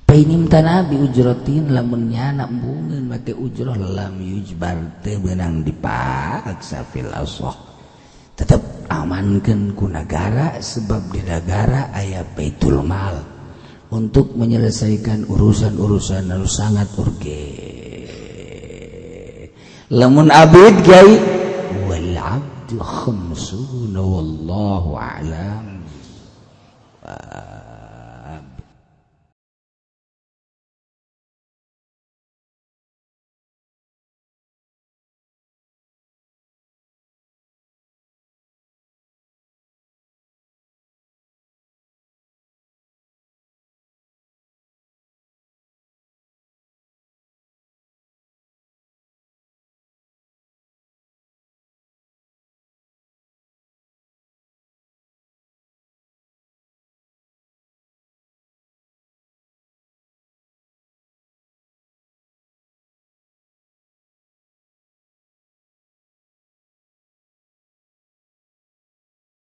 painim tanah bi ujrotin lamun nyana embungeun make ujroh lam yujbar teu beunang dipaksa fil asah tetep amankeun ku negara sebab di negara aya baitul mal untuk menyelesaikan urusan-urusan anu sangat urgen. Lamun abid kiai wal abdu khamsuna wallahu a'lam.